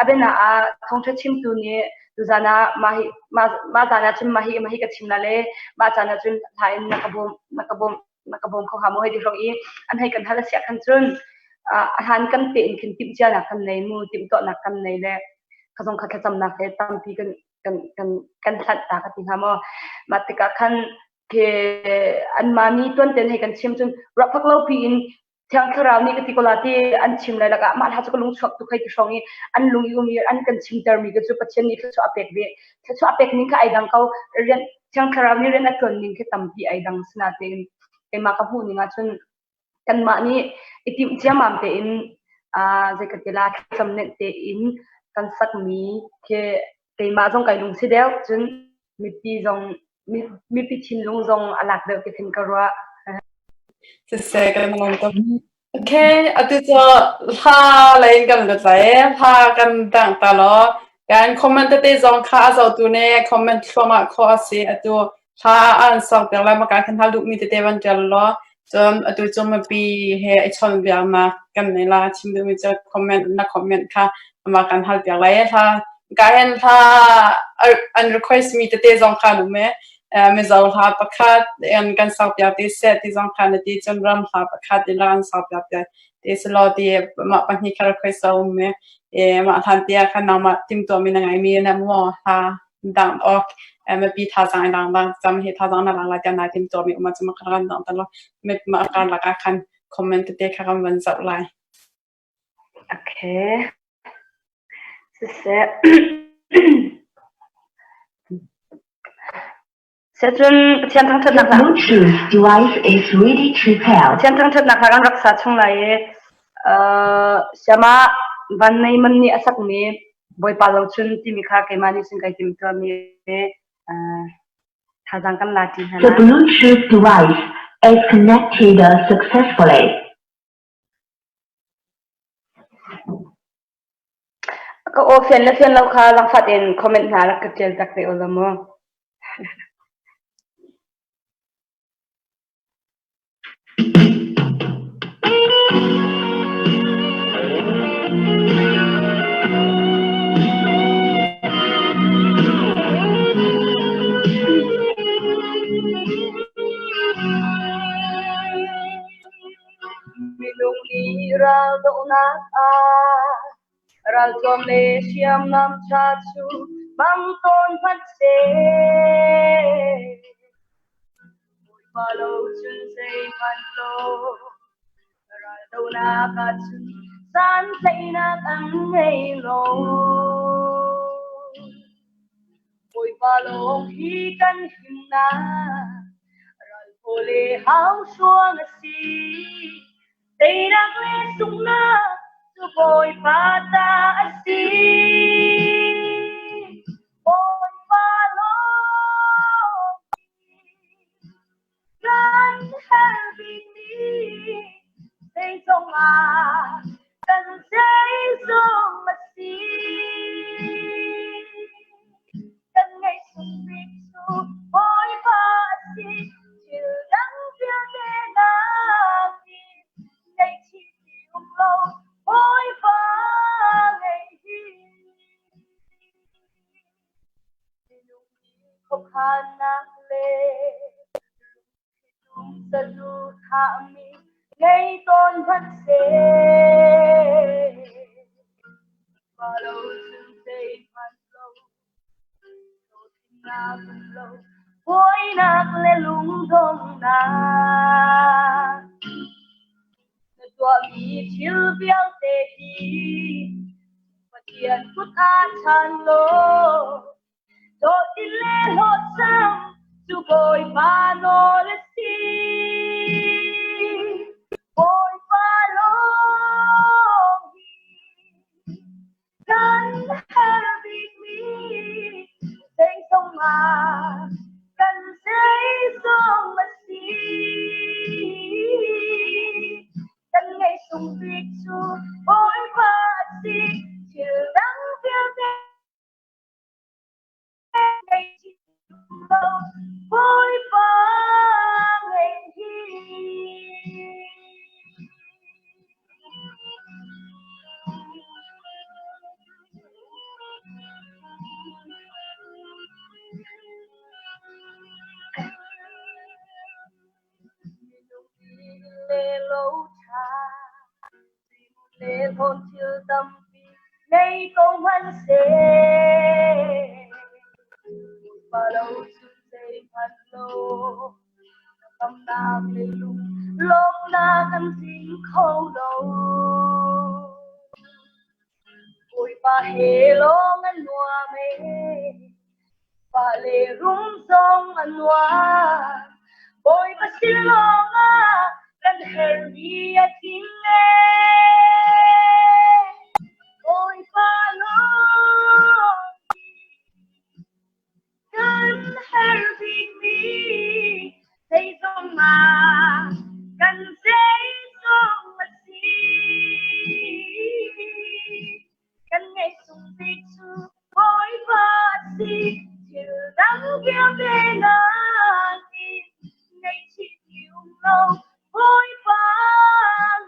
A biana ah thawngṭha chimtu nih tuzan ah mah hi mah mah zan ah cun mah hi mah hi ka chim la le mah caan ah cun hla in na ka bawm na ka bawm na ka bawm kho hnga maw hei ti hrawng i an hei kan hal a siah khan cun a hlan kan te in khin timh cianak kan nei mu timhtuahnak kan nei le kha zong kha thlacamnak he tampi kan kan kan kan hlanh ta ka ti hnga maw mah tikah khan ke anmah nih tuan ten hei kan chim cun ruah phak lo pi in Thiang Thlarau nih ka ti ko la ti an chim lai lakah mah hla cu ka lung chuak tuk hei ti hrawng i an lung i um i an kan chimtermi ka cu Pathian nih thluachuah a pek ve. Thluachuah a pek ning kha ai dang ko. Rian Thiang Thlarau nih rian a ṭuan ning khi tampi ai dang sinatein keimah ka hmuh ning ahcun kanmah nih i timh ciammam tein zei ka ti la thlacam nenh tein kan sakmi khi keimah zong kai lungsi deuh cun mipi zong mipi thinlung zong a lak deuh ti khin ka ruah. Siseh kan lawm tuk. Okay, atu cu hla lei in kan lut lai. Hla kan dang ta law. Kan comment tete zong kha a zohtu nih comment thluahmah khawh a si. Atu hla an sok piak lai maka khan hal duhmi tete van ṭial law. Cun atu cu mipi he i chawnhbiaknak kan nei la. Chim duhmi cu comment na comment kha amah kan hal piak lai. Hla ka hin hla an request mi tete zong kha an um i Mizo hla pakhat in kan sak piak ti seh ti zong kha na ti cun ram hla pakhat in rak an sak piak ti ti selaw ti mah pahnih kha request a um i mah hlan te ah khan nangmah timhtuahmi na ngeimi na maw hla dang awk mipi thazaang i dang dang cam hi thazaang na lak lai tiah naa timhtuahmi um ahcun mah kha kan dang ta law mah karlak ah khan comment tete kha kan van zoh lai. Okay. Siseh. Sehcun Pathian thangṭhatnak The Bluetooth device is ready to pair. Pathian thangṭhatnak hla kan rak sa chung lai i uh, Siama van nei man nih a sakmi Bawipa lo chun timi kha keimah nih cun kai tim tuahmi uh, thazaang kan la ṭi hna The Bluetooth device is connected successfully. Ka aw fian le fian lo kha zaangfah tein comment hna rak ka ṭial tak te ulaw mu. Raldohnak ah raltuam le hriamnam ṭha cu hmang tawn hmanh seh. Bawipa lo cun zeihmanh lo. Raldohnak ahcun santlaihnak an ngei lo. Bawipa lawng hi kan himnak, ralphaw le hauhruang a si. Teinak le sunghnak cu Bawipa ta a si. Bawipa lawng hi kan herh bikmi zeizong ah kan zeizong a si. Kan ngaihsung bik cu Bawipa a si. Thil dang vialte nakin ngaihchih ti um lo Bawipa ngei hi. Minung nih khuakhannak le lungthlitum saduhthahmi ngei tawn hmanh seh. Pa lo cun zeihmanh lo, hlawhtlinnak um lo, buainak le lungdonghnak. Na tuahmi thil vialte hi Pathian kut ah chan law, hlawhtlin le hlawhcham cu Bawipa nawl a si. Bawipa lawng hi kan herh bikmi zeizong ah kan zeizong a si. Kan ngaihsung bik cu Bawipa a si. Thil dang vialte ngei lo Bawipa ngei hi. Minung nih le lo ṭha, le hlawn thil tampi ngei ko hmanhseh. Pa lo cun zeihmanh lo, kamnak le lung lawmhnak an tling kho lo. Bawipa he lawng an nuam ee, fale rum zong an nuam. Bawipa sin lawng ah kan herhmi a tling ee. Bawipa lawng hi Kan herh bikmi zeizong ah kan zeizong a si. Kan ngaihsung bik cu Bawipa a si. Thil dang vialte nakin ngaihchih ti um lo Bawipa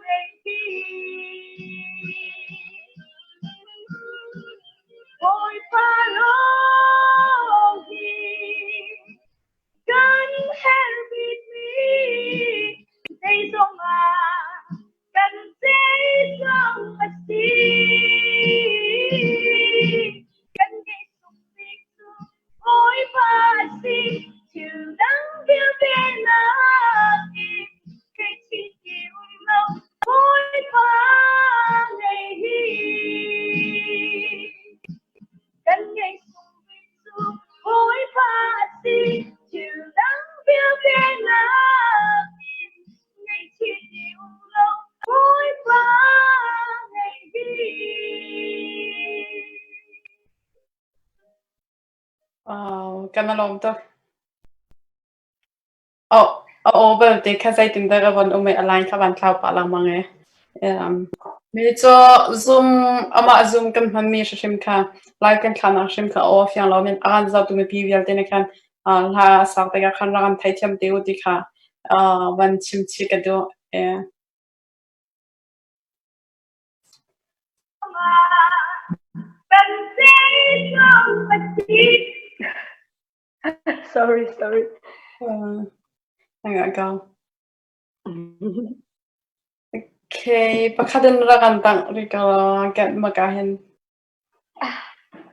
ngei hi. Bawipa lawng hi kan herh bikmi zeizong ah kan zeizong a si. Kan ngeihsung bik cu Bawipa a si. Thil dang vialte nakin kei ti um lo Bawipa ngei hi. Kan ngeihsung bik cu Bawipa a si. Thil dang vialte nakin ngaihchih ti um lo Bawipa ngei hi. Wow, kan i lawm tuk. A aw belte kha zeitindah ka von um i a line kha van thlau pah lengmang i. Mi cu Zoom amah Zoom kan hmanmi hrimhrim kha live kan thlahnak hrim kha a aw a fiang lo men a kan zohtu mipi vialte nih khan hla a sak tikah khan rak kan theithiam te u ti kha van chim chih ka duh. Kan zeizong a si. Sorry, sorry. Ngah ko. Okay, pakhat in rak kan tangh rih ko kan maka hin.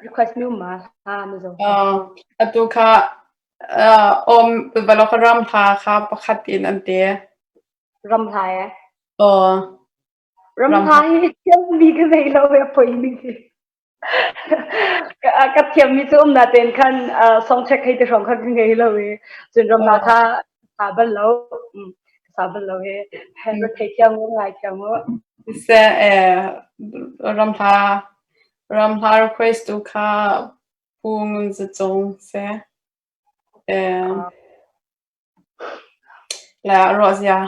Request mi um ma ha Mizo. Atu kha om balo kha ram hla kha pakhat in an te. Ram hla e. Oh. Ram hla hi thiam mi ka nei lo e poi ni. Ka thiam mi cu um na ten khan song check hei te hrawng khan ka ngei lo i cun ram hla kha sa bal lo. Sa bal lo e. Ra thei thiam ngai thiam mu. Se ram hla ram hla request tu kha Pu Ngun Za Cung se. La ruah zia.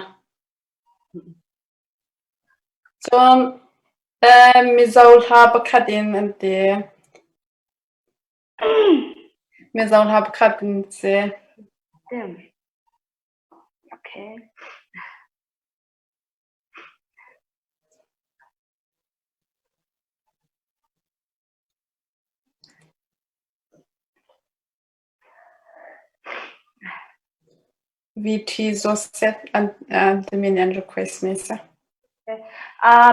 Cun Mizo hla pakhat in an ti. Mizo hla pakhat in si. Okay. VT Joseph an timi an request mi si.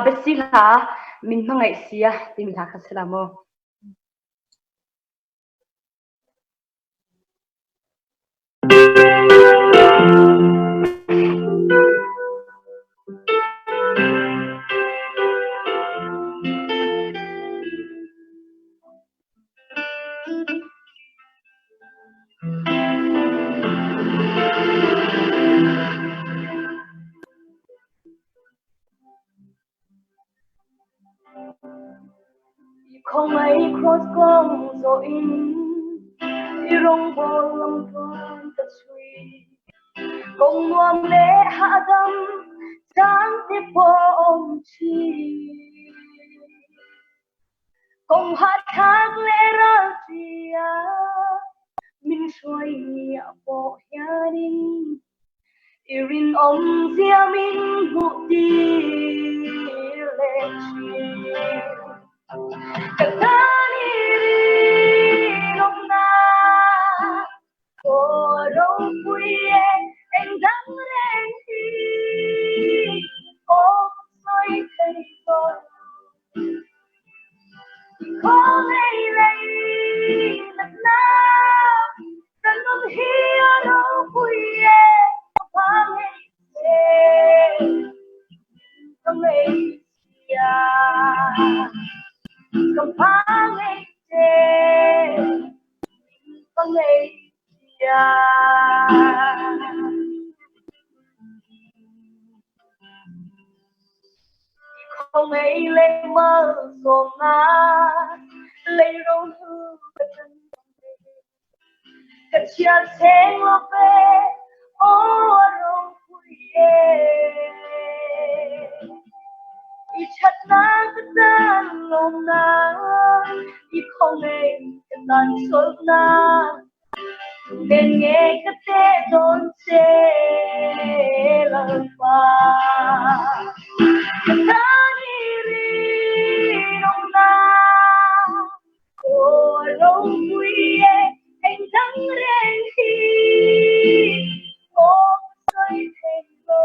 Biasi hla min hmangaih sia timi hla kha si la maw? Khomei cross kong zawh in i rawngbawl lamtluan ka chui. Kong nuam le hahdam caan te pawm chin. Kong hahthlak le ralṭi ah min hruai ni a pawh hianin i rinawm ziam in hmuh tir le ṭhin. Ka tan i rinawmnak aw ropui e engdang reng hi aw ka sawi thei tawn. Ngei le mal sawm na lei ro hnu ka chan ka chial seng lo pe o ro pui e i chat na ka tan lo na i khong ngei ka tan sol na Ven nge ka te dawn che lalpa. Ka tan i rinawm na aw ropui e eng dang reng hi aw ka sawi thei lo.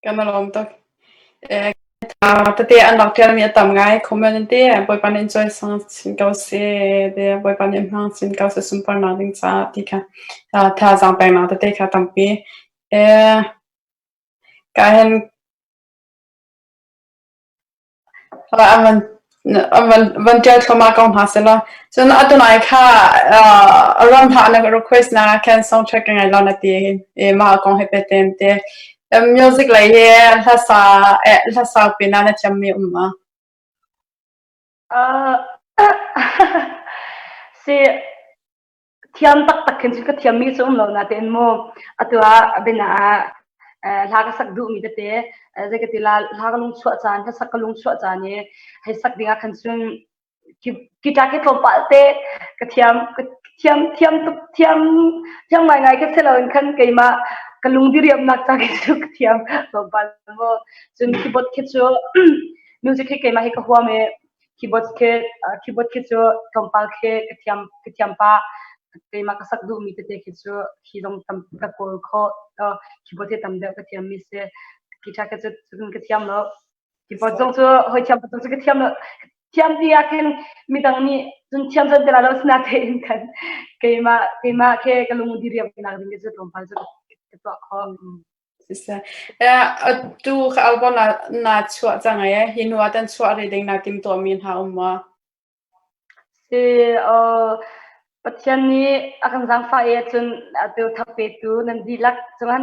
Kan i lawm tuk. Eh, tete an rak ṭialmi a tam ngai. Comment in te Bawipa nih in cawisang chin ko seh, te Bawipa nih in hmang chin ko seh sunparnak ding caah ti kha thazaang peknak tete kha tampi. Eh, ka hin Van ṭial thluahmah ko hna sehlaw cun atu nai kha ram hlah na request na khan soundtrack ka ngai lo na ti i mah kong he pehtlai in ti. Music lei hi hlasa hlasa pinah na thiammi um ma? Si Thiam taktak khin cun ka thiammi cu um lo natein mu atu ah biana ah hla ka sak duhmi tete zei ka ti la hla ka lung chuah caan hlasak ka lung chuah caan i hei sak ding ah khan cun guitar khi tlawmpal te ka thiam ka thiam thiam tuk thiam thiam ngaingai ka si loin khan keimah ka lung diriamnak ca khi cu ka thiam tlawmpal mu cun keyboard khi cu music khi keimah hi ka huam i keyboard khi keyboard khi cu tlawmpal khi ka thiam ka thiam pah. Keimah ka sak duhmi tete khi cu khi zong tam ka kawl khawh. Keyboard hi tam deuh ka thiammi si. Guitar khi cu cun ka thiam lo. Keyboard zong cu hawi thiam zong cu ka thiam lo. Thiam ti ah khin midang nih cun thiam cun ti la lo sinatein khan keimah keimah khi ka lung diriamnak ding cu tlawmpal cu ka tuah khawh. Siseh. Atu ka album naa chuah cang ee. Hi hnu ah tan chuah rih ding naa timtuahmi hna um maw? Si, Pathian nih a kan zaangfah i cun atu thappetu nan dihlak cungah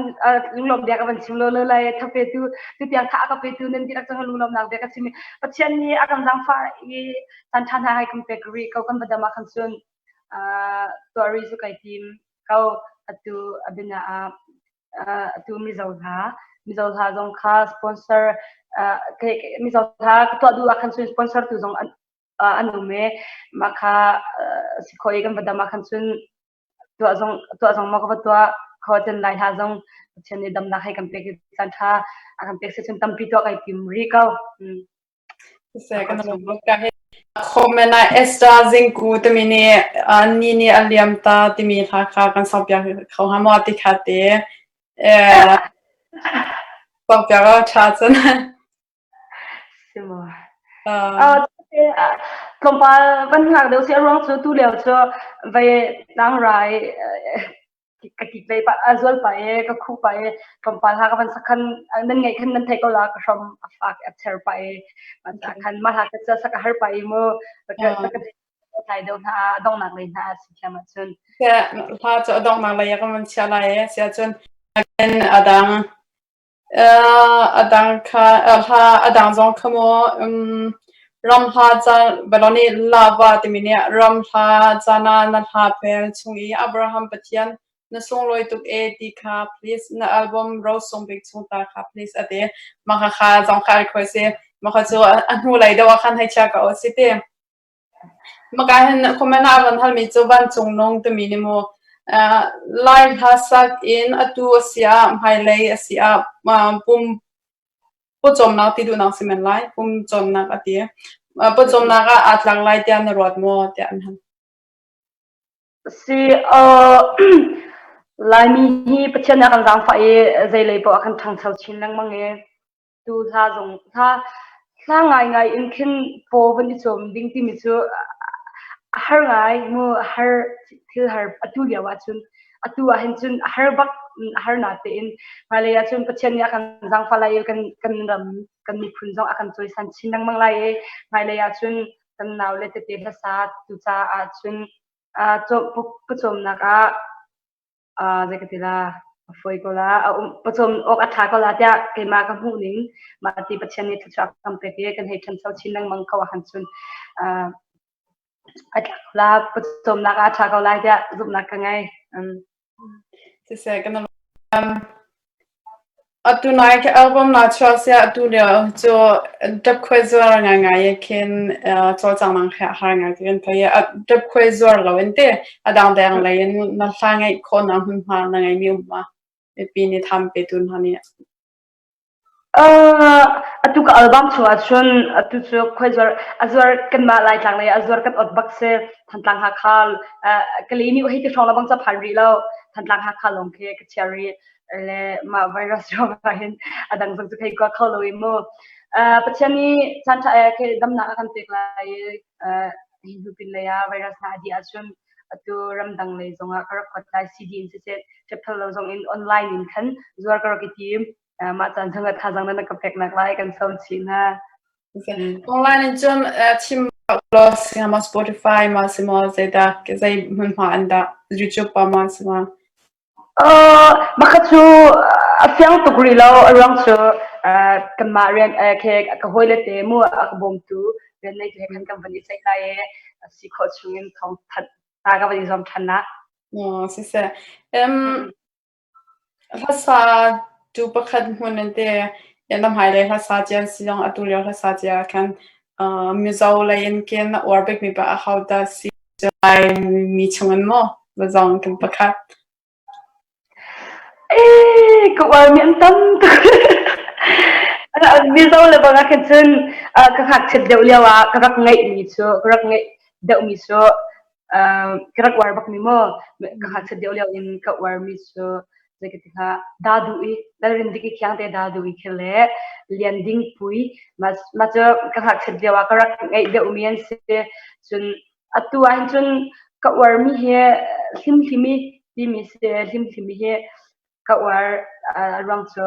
lunglawm bia ka van chim lo lo lai. Thappetu tutiang tha a ka petu nan dihlak cungah lunglawmnak bia ka chim i Pathian nih a kan zaangfah i caan ṭha hna hai kan pek rih ko kan va dam ah khan cun tuah rih cu kai tim ko. Atu a bina ah atu Mizo hla Mizo hla zong kha sponsor Mizo hla ka tuah duh ah khan cun sponsor tu zong an an um i mah kha si khawh i kan va dam ah khan cun tuah zong tuah zong maw ka va tuah kho cun lai hla zong Pathian nih damnak hei kan pek i caan ṭha a kan pek si cun tampi tuah kai tim rih ko. Siseh kan lung ka hi Comment ah Esther Zingku timi nih ni nih a liam ta timi hla kha kan saupiak kho hnga maw ti kha te saupiak a ṭha cun. Si maw. Tlawmpal van hngak deuh si a ruang cu tu lio cu vei tlangrai ka kik ve pah a zual pah i ka khuh pah i tlawmpal ha ka van sak khan nan ngaih khan nan theih ko la ka hrom a fak a cher pah i khan mah hla ka sak a har pah i mu ka ka tlai deuh hna a donghnak lei hna a si thiam ahcun hla cu a donghnak lei ah kan van chia lai e si ahcun a dang A dang kha hla a dang zong kha maw ram hla ca balon i lava timi nih ram hla caan ah na hla pel chung i Abraham Pathian na sunglawi tuk e ti kha please na album rosung bik chung ta kha please a ti. Mah kha zong kha request si. Mah kha cu a hnulei deuh ah khan hei chia ko si ti. Maka hin comment ah a van halmi cu vancung nung timi nih mu Lai hla sak in atu a si ah hmailei a si ah pum pawcawmnak ti duhnak si men lai pum cawmnak a ti. Pawcawmnak ah aa tlak lai tiah na ruat maw tiah an hal. Si Laimi hi Pathian nih a kan zaangfah i zeilei paoh a kan ṭhangcho chin lengmang i Tu hla zong hla hla ngaingai in khin paw van i cawm ding timi cu a har ngai mu a har thil har atu lio ahcun atu ah hin cun a har bak a har na tein hmailei ahcun Pathian nih a kan zaangfah lai i kan kan ram kan miphun zong a kan cawisan chin lengmang lai i hmailei ahcun kan naule tete hlasa tu caah cun pawcawmnak ah zei ka ti la a fawi ko la a um pawcawm awk a ṭha ko la tiah keimah ka hmuh ning mah ti Pathian nih thluachuah kan pek i kan hei ṭhancho chin lengmang ko ahkhan cun a tlak ko la pawcawmnak ah a ṭha ko lai tiah zumhnak ka ngei. Siseh kan Atu nai ka album naa chuah siah atu lio cu ṭapkhuai zuar ngaingai i khin cawlcanghnak he a har ngai ti kan thei i ṭapkhuai zuar lo in ti a dangdang lei in na hla ngeih khawhnak hmunhma na ngeimi um ma? Mipi nih tham petu hna nih. Atu ka album chungah cun atu cu khuai zuar a zuar kanmah Laitlang lei ah a zuar kan ot bak si. Thantlang Hakha Kalay nih hei ti hrawng le bang ca phan rih lo. Thantlang Hakha lawng khi ka chia rih. Le mah virus ruangah hin a dang zong cu thei kua kho lo i mu. Pathian nih caan ṭha khi damnak a kan pek lai i hi hnu pin lei ah virus hna a dih ahcun atu ramdang lei zongah ka rak kuat lai CD in siseh ṭephel lo zong in online in khan zuar ka rak i tim. Mah caan chungah thazaang na ka peknak lai kan sawm chih hna. Online in cun chim law ma Spotify ma si maw zeidah zei hmunhma an dah YouTube pa ma si ma? Mah kha cu a fiang tuk rih lo. A ruang cu kanmah rian khi ka hawile te mu a ka bawmtu rian neitu he khan kan van i ceih lai i a si khawh chungin thawng thanh ta ka van i zuam ṭhan na. Siseh. Hlasa tu pakhat hmun an te na hmailei hlasa cia an si zong atu lio hlasa cia ah khan Mizo lei in khin a uar bikmi pa ahodah si Laimi chung in maw zong kan pakhat. Ee, ka uarmi an tam tuk. Mizo le bang ah khin cun ka ngakchiat deuh lio ah ka rak ngeihmi cu ka rak ngeih deuhmi cu ka rak uar bakmi maw ka ngakchiat deuh lio in ka uarmi cu zei ka ti hnga Dadu i Lalrindik i Khiangte Dadu i khi le Lian Ding Pui mah cu ka ngakchiat lio ah ka rak ngeih deuhmi an si. Cun atu ah hin cun ka uarmi hi Hlimhlimi timi si Hlimhlimi hi ka uar a ruang cu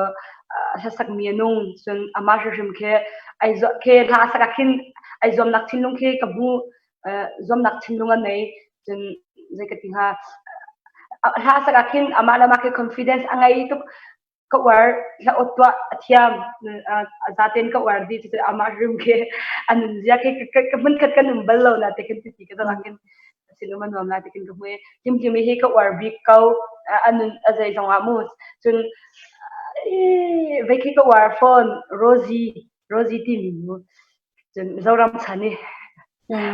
hlasakmi a nung cun amah hrimhrim khi ai khi hla a sak ah khin ai zuamnak thinlung khi ka hmu zuamnak thinlung a nei cun zei ka ti hnga hla a sak ah khin amah le amah khi confidence a ngei tuk ka uar hla awt tuah a thiam a zaten ka uar di cu amah hrim khi a nunzia khi ka hmunkhat kan um bal lo na te khin ti ka zong khin sinum a nuam la ti kin ka hmu hlimhlim hi ka uar bik ko a nun a zei zong ah mu cun vei khi ka uar phone Rosie Rosie ti mi mu cun Zoram chan i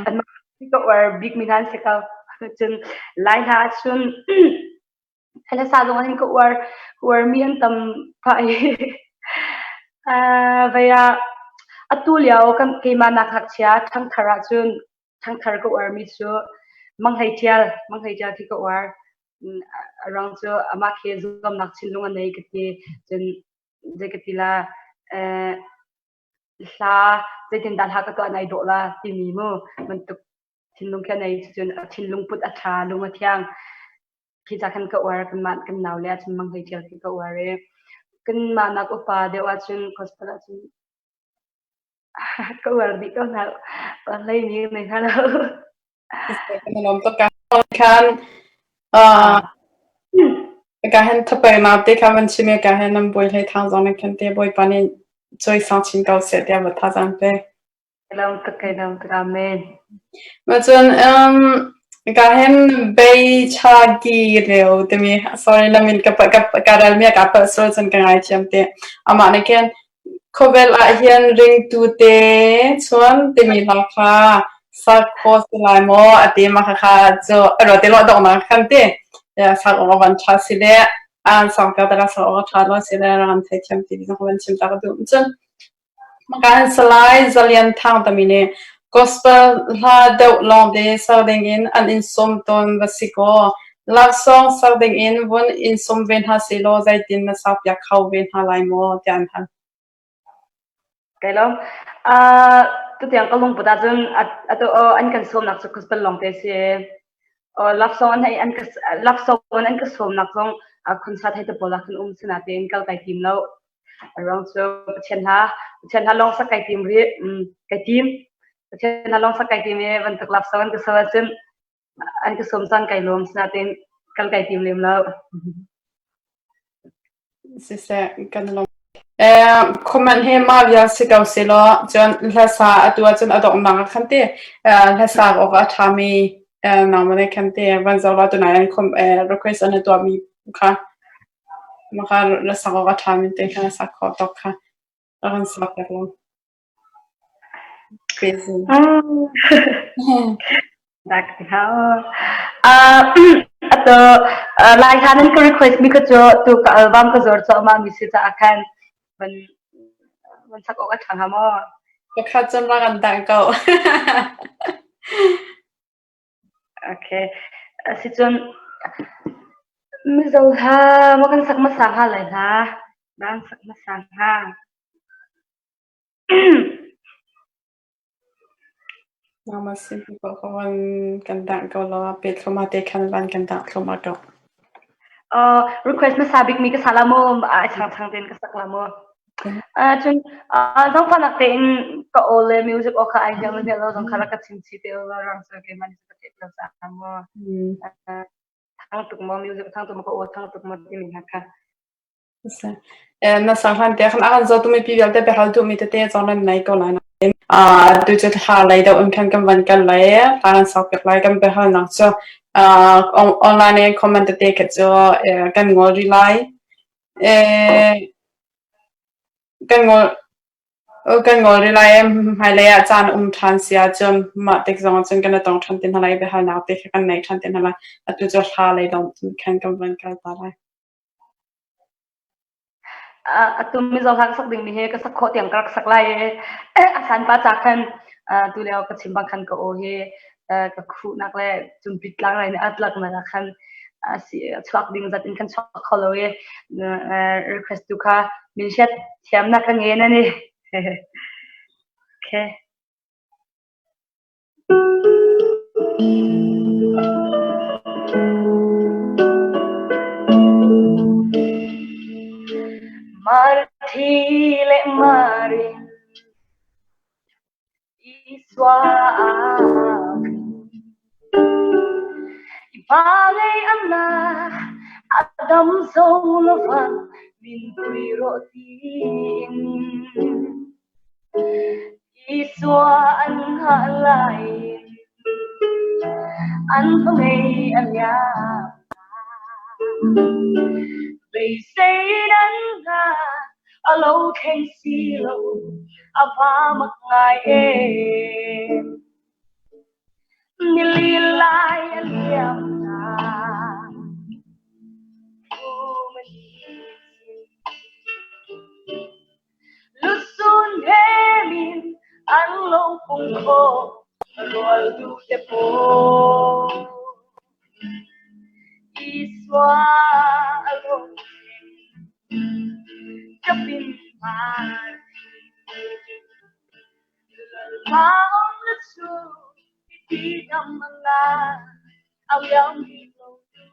an ka uar bik mi nan si ko cun lai hla cun Hlasa zong ah hin ka uar uarmi an tam phah i vei ah atu lio kan keimah nak ngakchia ṭhangthar ahcun ṭhangthar ka uarmi cu Mang Hlei Ṭial Mang Hlei Ṭial khi ka uar. A ruang cu amah khi zuamnak thinlung a nei ka ti. Cun zei ka ti la hla zeitindah hla ka tuah nai dawh la timi mu bantuk thinlung khi a nei. Cucun a thinlung put a ṭha, lung a thiang. Khi ca khan ka uar kanmah kan nau le ahcun Mang Hlei Ṭial khi ka uar i kanmah nak upa deuh ahcun gospel ahcun ka uar dih ko hna. Hlei mi nei hna lo. Kan lawm tuk ka khan ka hen thapeknak te kha van chim i ka hen nan bawi hlei thang zong nan khen te bawipa nih cawisang chin ko seh tiah va thazaang pe. Lawm tuk kai lawm tuk amen. Ma cun um ka hen bei cha gi reu timi sorry lamin ka ka ka ral mi ka pa so cun ka ngai thiam te amah ne khen khawvel ah hian ringtu te chuan timi hla kha sak kho si lai maw ati ma kha kha cu ro te lo dok na khan te sak awk van tha si le an sang ka ta sak awk tha lo si le ran thei thiam ti van chim ta ka du cun Kan Salai Zalian Thang timi nih gospel hla deuh lawngte ser dingin an in sawm tawn va si kaw, laksawng ser dingin vun in sawm ve hna sehlaw zeitin na sakpiak kho ve hna lai maw tiah an hal. Kai lawm. Uh, tutiang ka lungput ahcun atu an kan sawmnak cu gospel lawngte si. Love song an an ka love song an ka sawmnak zong concert hei te pawl ah khan um sinatein kal kai tim lo. A ruang cu Pathian hla Pathian hla lawng sak kai tim rih. Kai tim. Pathian hla lawng sak kai tim i bantuk love song an ka sawm ahcun an ka sawm cang kai lawm sinatein kal kai tim lem lo. Siseh kan lawm. Eh, comment hi mah vial si ko selaw cun hlasa atu ahcun a donghnak ah khan ti hlasa awk a ṭhami nangmah nih khan ti van zoh law tunai an request an tuahmi kha Maka na sak awk a ṭhami te kha na sak khawh tawk kha rak kan sak piak law. Crazy. Dak ti hau. Ato lai hlan an ka request mi ka cu tu ka album ka zor cu ma mi si ca khan van van sak awk a ṭha hnga maw? Pakhat cun rak an dang ko. Okay. Asicun. Mizo hla maw kan sak hmasa hnga lai hla? Kan sak hmasa hnga. Nangmah sin ko ka van kan dangh ko law pe thluahmah te khan van kan dangh thluahmah ko. Request hmasa bikmi ka sa la maw? A changchang tein ka sak la maw? Cun zangfahnak tein ka aw le music aw kha ai hnial le hnial lo zong kha rak ka chim chih te law rang sir keimah nih ka theih lo caah maw. Thang tuk maw music thang tuk maw ka aw thang tuk maw timi hna kha. Na sang hlan te khan a kan zotu mipi vialte biahal duhmi tete zong nan nei ko lai nain tu cu thla lei deuh in khan kan van kal lai hla kan sak piak lai kan biahalnak cu online in comment tete kha cu kan ngol rih lai. Kan ngol kan ngol rih lai hmailei ah caan um ṭhan si ahcun mah tik zong ah cun kan i tong ṭhan te hna lai biahalnak te kha kan nei ṭhan te hna lai. Atu cu hla lei lawng khan kan van kal ta lai. Atu Mizo hla ka sak dingmi hi ka sak khawh tiang ka rak sak lai i a san pa ca khan tu lio ka chim bang khan ka aw hi ka khuhnak le cumpit tlangrai nih a tlaknak ah khan chuak ding zat in khan chuak kho lo i request tu kha min hriat thiamnak ka nge na ni. Okay. Marthi le Mari Isua Ipalei anna Adam zo lova min pui rawh tiin Isua an hngah lai an pangei an liam Beisei nan hna a lo thleng si lo a va mak ngai em. Nili lai a liam hna Lusun he min an lo pung kho rual du te pawl. Isua a rung kapin mar Lalpa om la chu iti dam nga au liam lo tu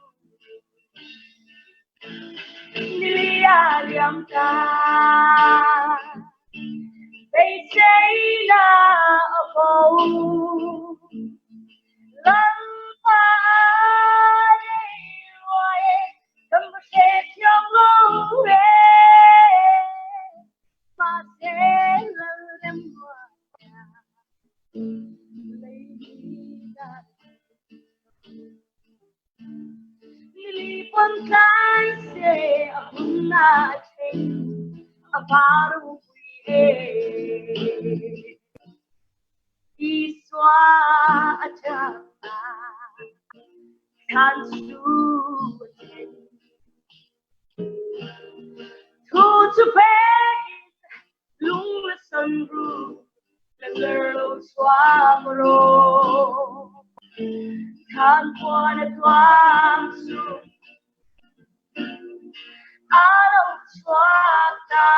Nili a liam ta beisei na a bo Lalpa dei ruai kan va hre thiam lo e Mahse lalrem Lili pon tlai seh a hun a ṭhing a par pui e. Isua a ṭap thlan cu a ṭhen. Thu cu pek lung le san ru le zer lo chuak ro. Than puan a tuam cu a lo chuak ta.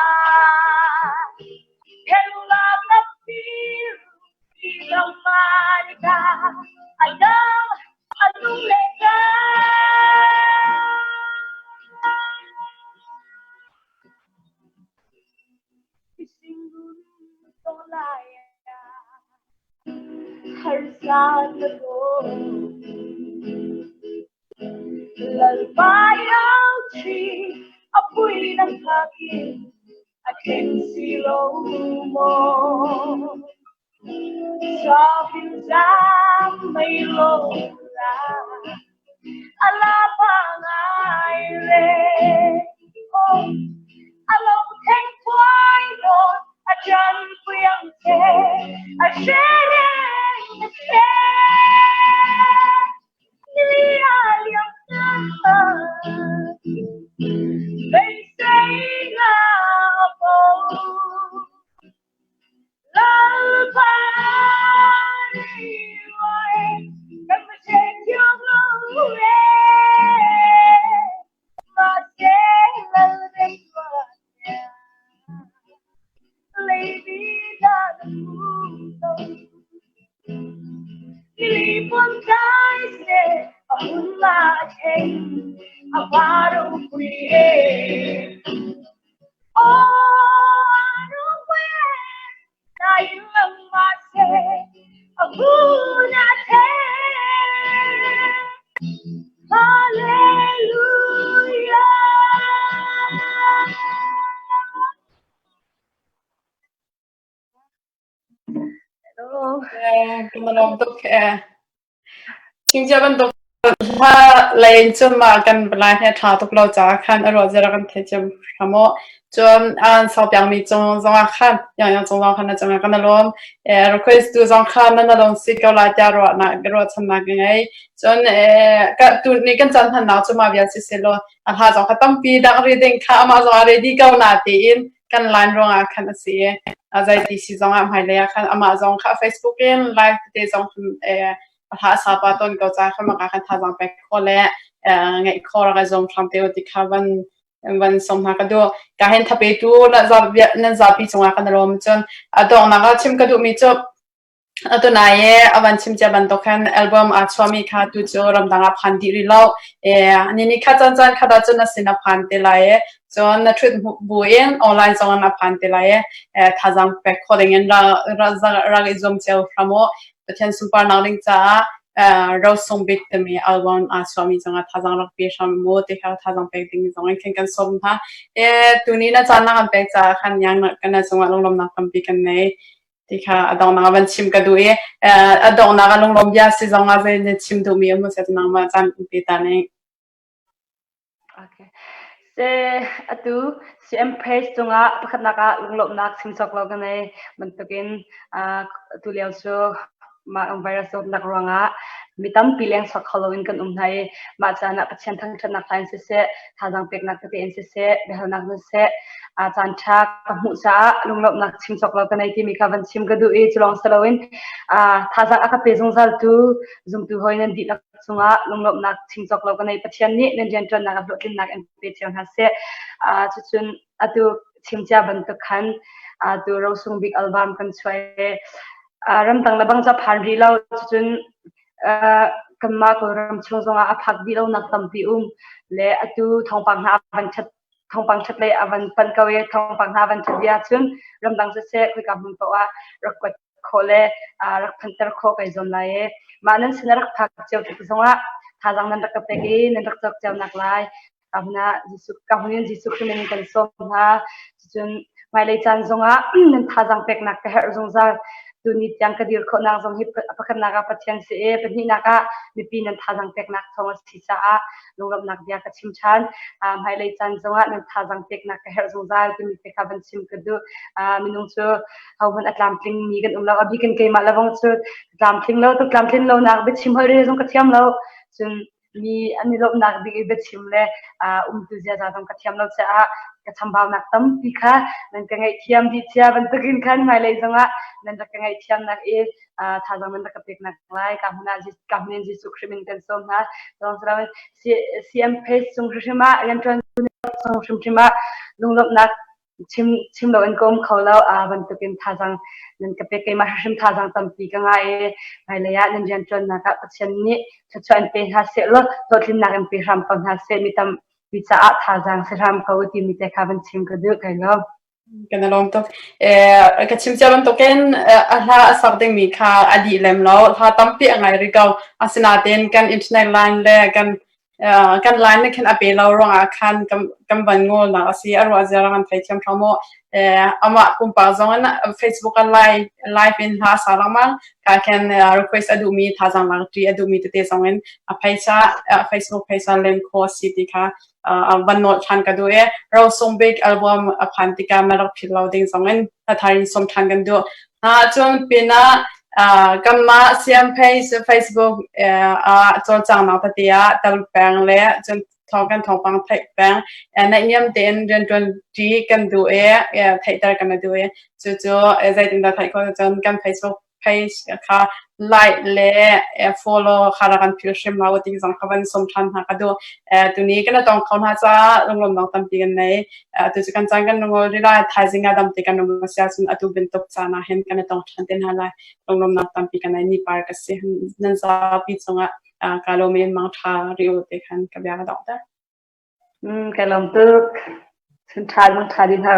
Helula tapir ilang manika adang anung leka. Lalpai au chi a pui nang thakin a thleng si lo maw Safin zam mei lo la ala pa ngai le oh a lo theng thuai dawt a chan pui ang che a hre reng a che ni a liam ta beisei na bo Lalpa kan ma che thiam lo e. A pa ropui e. Aw ropui e. Nai lam ma se. A huna the. Hallelujah. Hello. Kan lawm tuk eh. Chingcia bantuk hla lei in cun mah kan palai hi a ṭha tuk lo caah khan a ruah zia kan thei thiam hram aw. Cun an sau piangmi cung zongah khan Yangyang cung zong khan na cungah kan i lawm. Request tu zong kha nan i lawm si ko lai tiah ruahnak ruahchannak ka ngei. Cun ka tu ni kan caan hmannak cu mah vial si sehlaw a hla zong kha tampi dang reading kha amah zong a ready ko na tiin kan line ruangah khan a si i a zeiti si zongah hmailei ah khan amah zong kha Facebook in live tete zong khan a hla sa pa ton ko ca khan maka khan thazaang pek kho le ngeih kho rak i zuam hram te u ti kha van van som hna ka duh. Ka hen thape tu nan zapi cungah kan rawm cun a donghnak ah chim ka duhmi cu Atu nai i a van chim cia bantuk khan album aa chuahmi kha tu cu ramdang ah phan dih rih lo. Ni ni kha caan caan khat ahcun na sin a phan te lai i cun na ṭhut buin online zong in a phan te lai i thazaang pek khawh ding in rak i zuam cio hram u. Pathian sunparnak ding caah rosung bik timi album aa chuahmi cungah thazaang rak pe hram mu ti kha thazaang pek ding zong in khin kan sawm hna. Tuni na caan na kan pek caah khan yang na cungah lunglawmhnak tampi kan nei. Ti kha a donghnak ah van chim ka duh i a donghnak ah lunglawm bia si zong ah zei na chim duhmi um seh nangmah caan pe ta ning. Okay. Se atu CM page cungah pakhatnak ah lunglawmhnak chim cawk lo ka nei bantukin atu lio cu mah virus zawtnak ruangah mi tampi leng chuak kho loin kan um hna i mah caan ah Pathian thangṭhatnak hla in siseh, thazaang peknak tete in siseh, biahalnak siseh, caan ṭha ka hmuh caah lunglawmhnak chim cawk lo ka nei timi kha van chim ka duh i cu lawng si loin thazaang a ka pe zungzaltu zumtu hawi nan dihlak cungah lunglawmhnak chim cawk lo ka nei. Pathian nih nan rianṭuannak a hlawhtlinnak in pe cio hna seh. Cucun atu chimcia bantuk khan atu rosung bik album kan chuah i ramdang le bang cu a phan rih lo. Cucun kanmah Kawlram chung zongah a phak dih lonak tampi um le atu thawngpang hna a van ṭhat thawngpang ṭhat lei a van panh ko i thawngpang hna a van ṭhat dih ahcun ramdang siseh khoika hmun paoh ah rak kuat khawh le rak phanter khawh kai zuam lai i mah nan sin a rak phak cio tik zongah thazaang nan rak ka pek i nan rak cawk cio nak lai Ka hmun ah Jesuh ka hmun in Jesuh Khrih min kan sawm hna. Cucun hmailei caan zongah nan thazaang peknak ka herh zungzal. Tuni tiang ka dir khawhnak zong hi pakhatnak ah Pathian si i pahnihnak ah mipi nan thazaang peknak thawng a si caah lunglawmhnak bia ka chim ṭhan. Hmailei caan zongah nan thazaang peknak ka herh zungzal timi te kha van chim ka duh. Minung cu hohmanh a tlamtling mi kan um lo. A bik in keimah le bang cu tlamtling lo tuk tlamtlin lonak biachim holh rel zong ka thiam lo. Cun mi an i lawmhnak ding i biachim le umtu ziaza zong ka thiam lo caah ka chambaunak tampi kha nan ka ngaihthiam dih cia bantukin khan hmailei zongah nan rak ka ngaihthiamnak i thazaang nan rak ka peknak lai ka hmun ah ka hmun in Jesuh Khrih min kan sawm hna. CM page cung hrimhrim ah rianṭuan cung hrimhrim ah lunglawmhnak chim chim lo in ka um kho lo. Aa bantukin thazaang nan ka pek. Keimah hrimhrim thazaang tampi ka ngah i hmailei ah nan rianṭuannak ah Pathian nih thluachuah in pe hna seh law hlawhtlinnak in pe hram ko hna seh. Mi tampi caah thazaang si hram ko timi te kha van chim ka duh. Kai lawm. Kan i lawm tuk. Ka chim cia bantukin a hla a sak dingmi kha a dih lem lo. Hla tampi a ngai rih ko. Asinain kan internet line le kan Kan line nih khin a pe lo ruangah khan kan van ngawlnak a si. A ruah zia kan theithiam hram maw. Amah pumpak zong in Facebook ah live in hla a sa lengmang. Ka khin request a duhmi, thazaang lak ṭi a duhmi tete zong in a phaisa Facebook phaisa len khawh a si ti kha van nawl ṭhan ka duh i Rosung Bik album a phan tikah na rak philh lo ding zong in a thar in sawm ṭhan kan duh. Cun pinah kanmah Siam page Facebook ah cawlcanghnak tete ah tel peng le cun thawng kan thawngpang theih peng. Naihniam tein rianṭuan ṭi kan duh i theihter kan i duh i cucu zeitindah theih khawh cun kan Facebook page kha like le follow kha rak kan phil hrim hlah u ti zong kha van sawm ṭhan hna ka duh. Tuni kan i tong kho hna caah lunglawmhnak tampi kan nei. Atu cu kan caan kan lungol rih lai. Thaizing ah dam te kan um a si ahcun atu bantuk caan ah hin kan i tong ṭhan te hna lai. Lunglawmhnak tampi kan nei. Ni par ka si. Nan zapi cungah kaa lawm i mangṭha rih u ti khan ka bia ka donghter. Mm, ka lawm tuk. Chun ṭha mangṭha dih hna.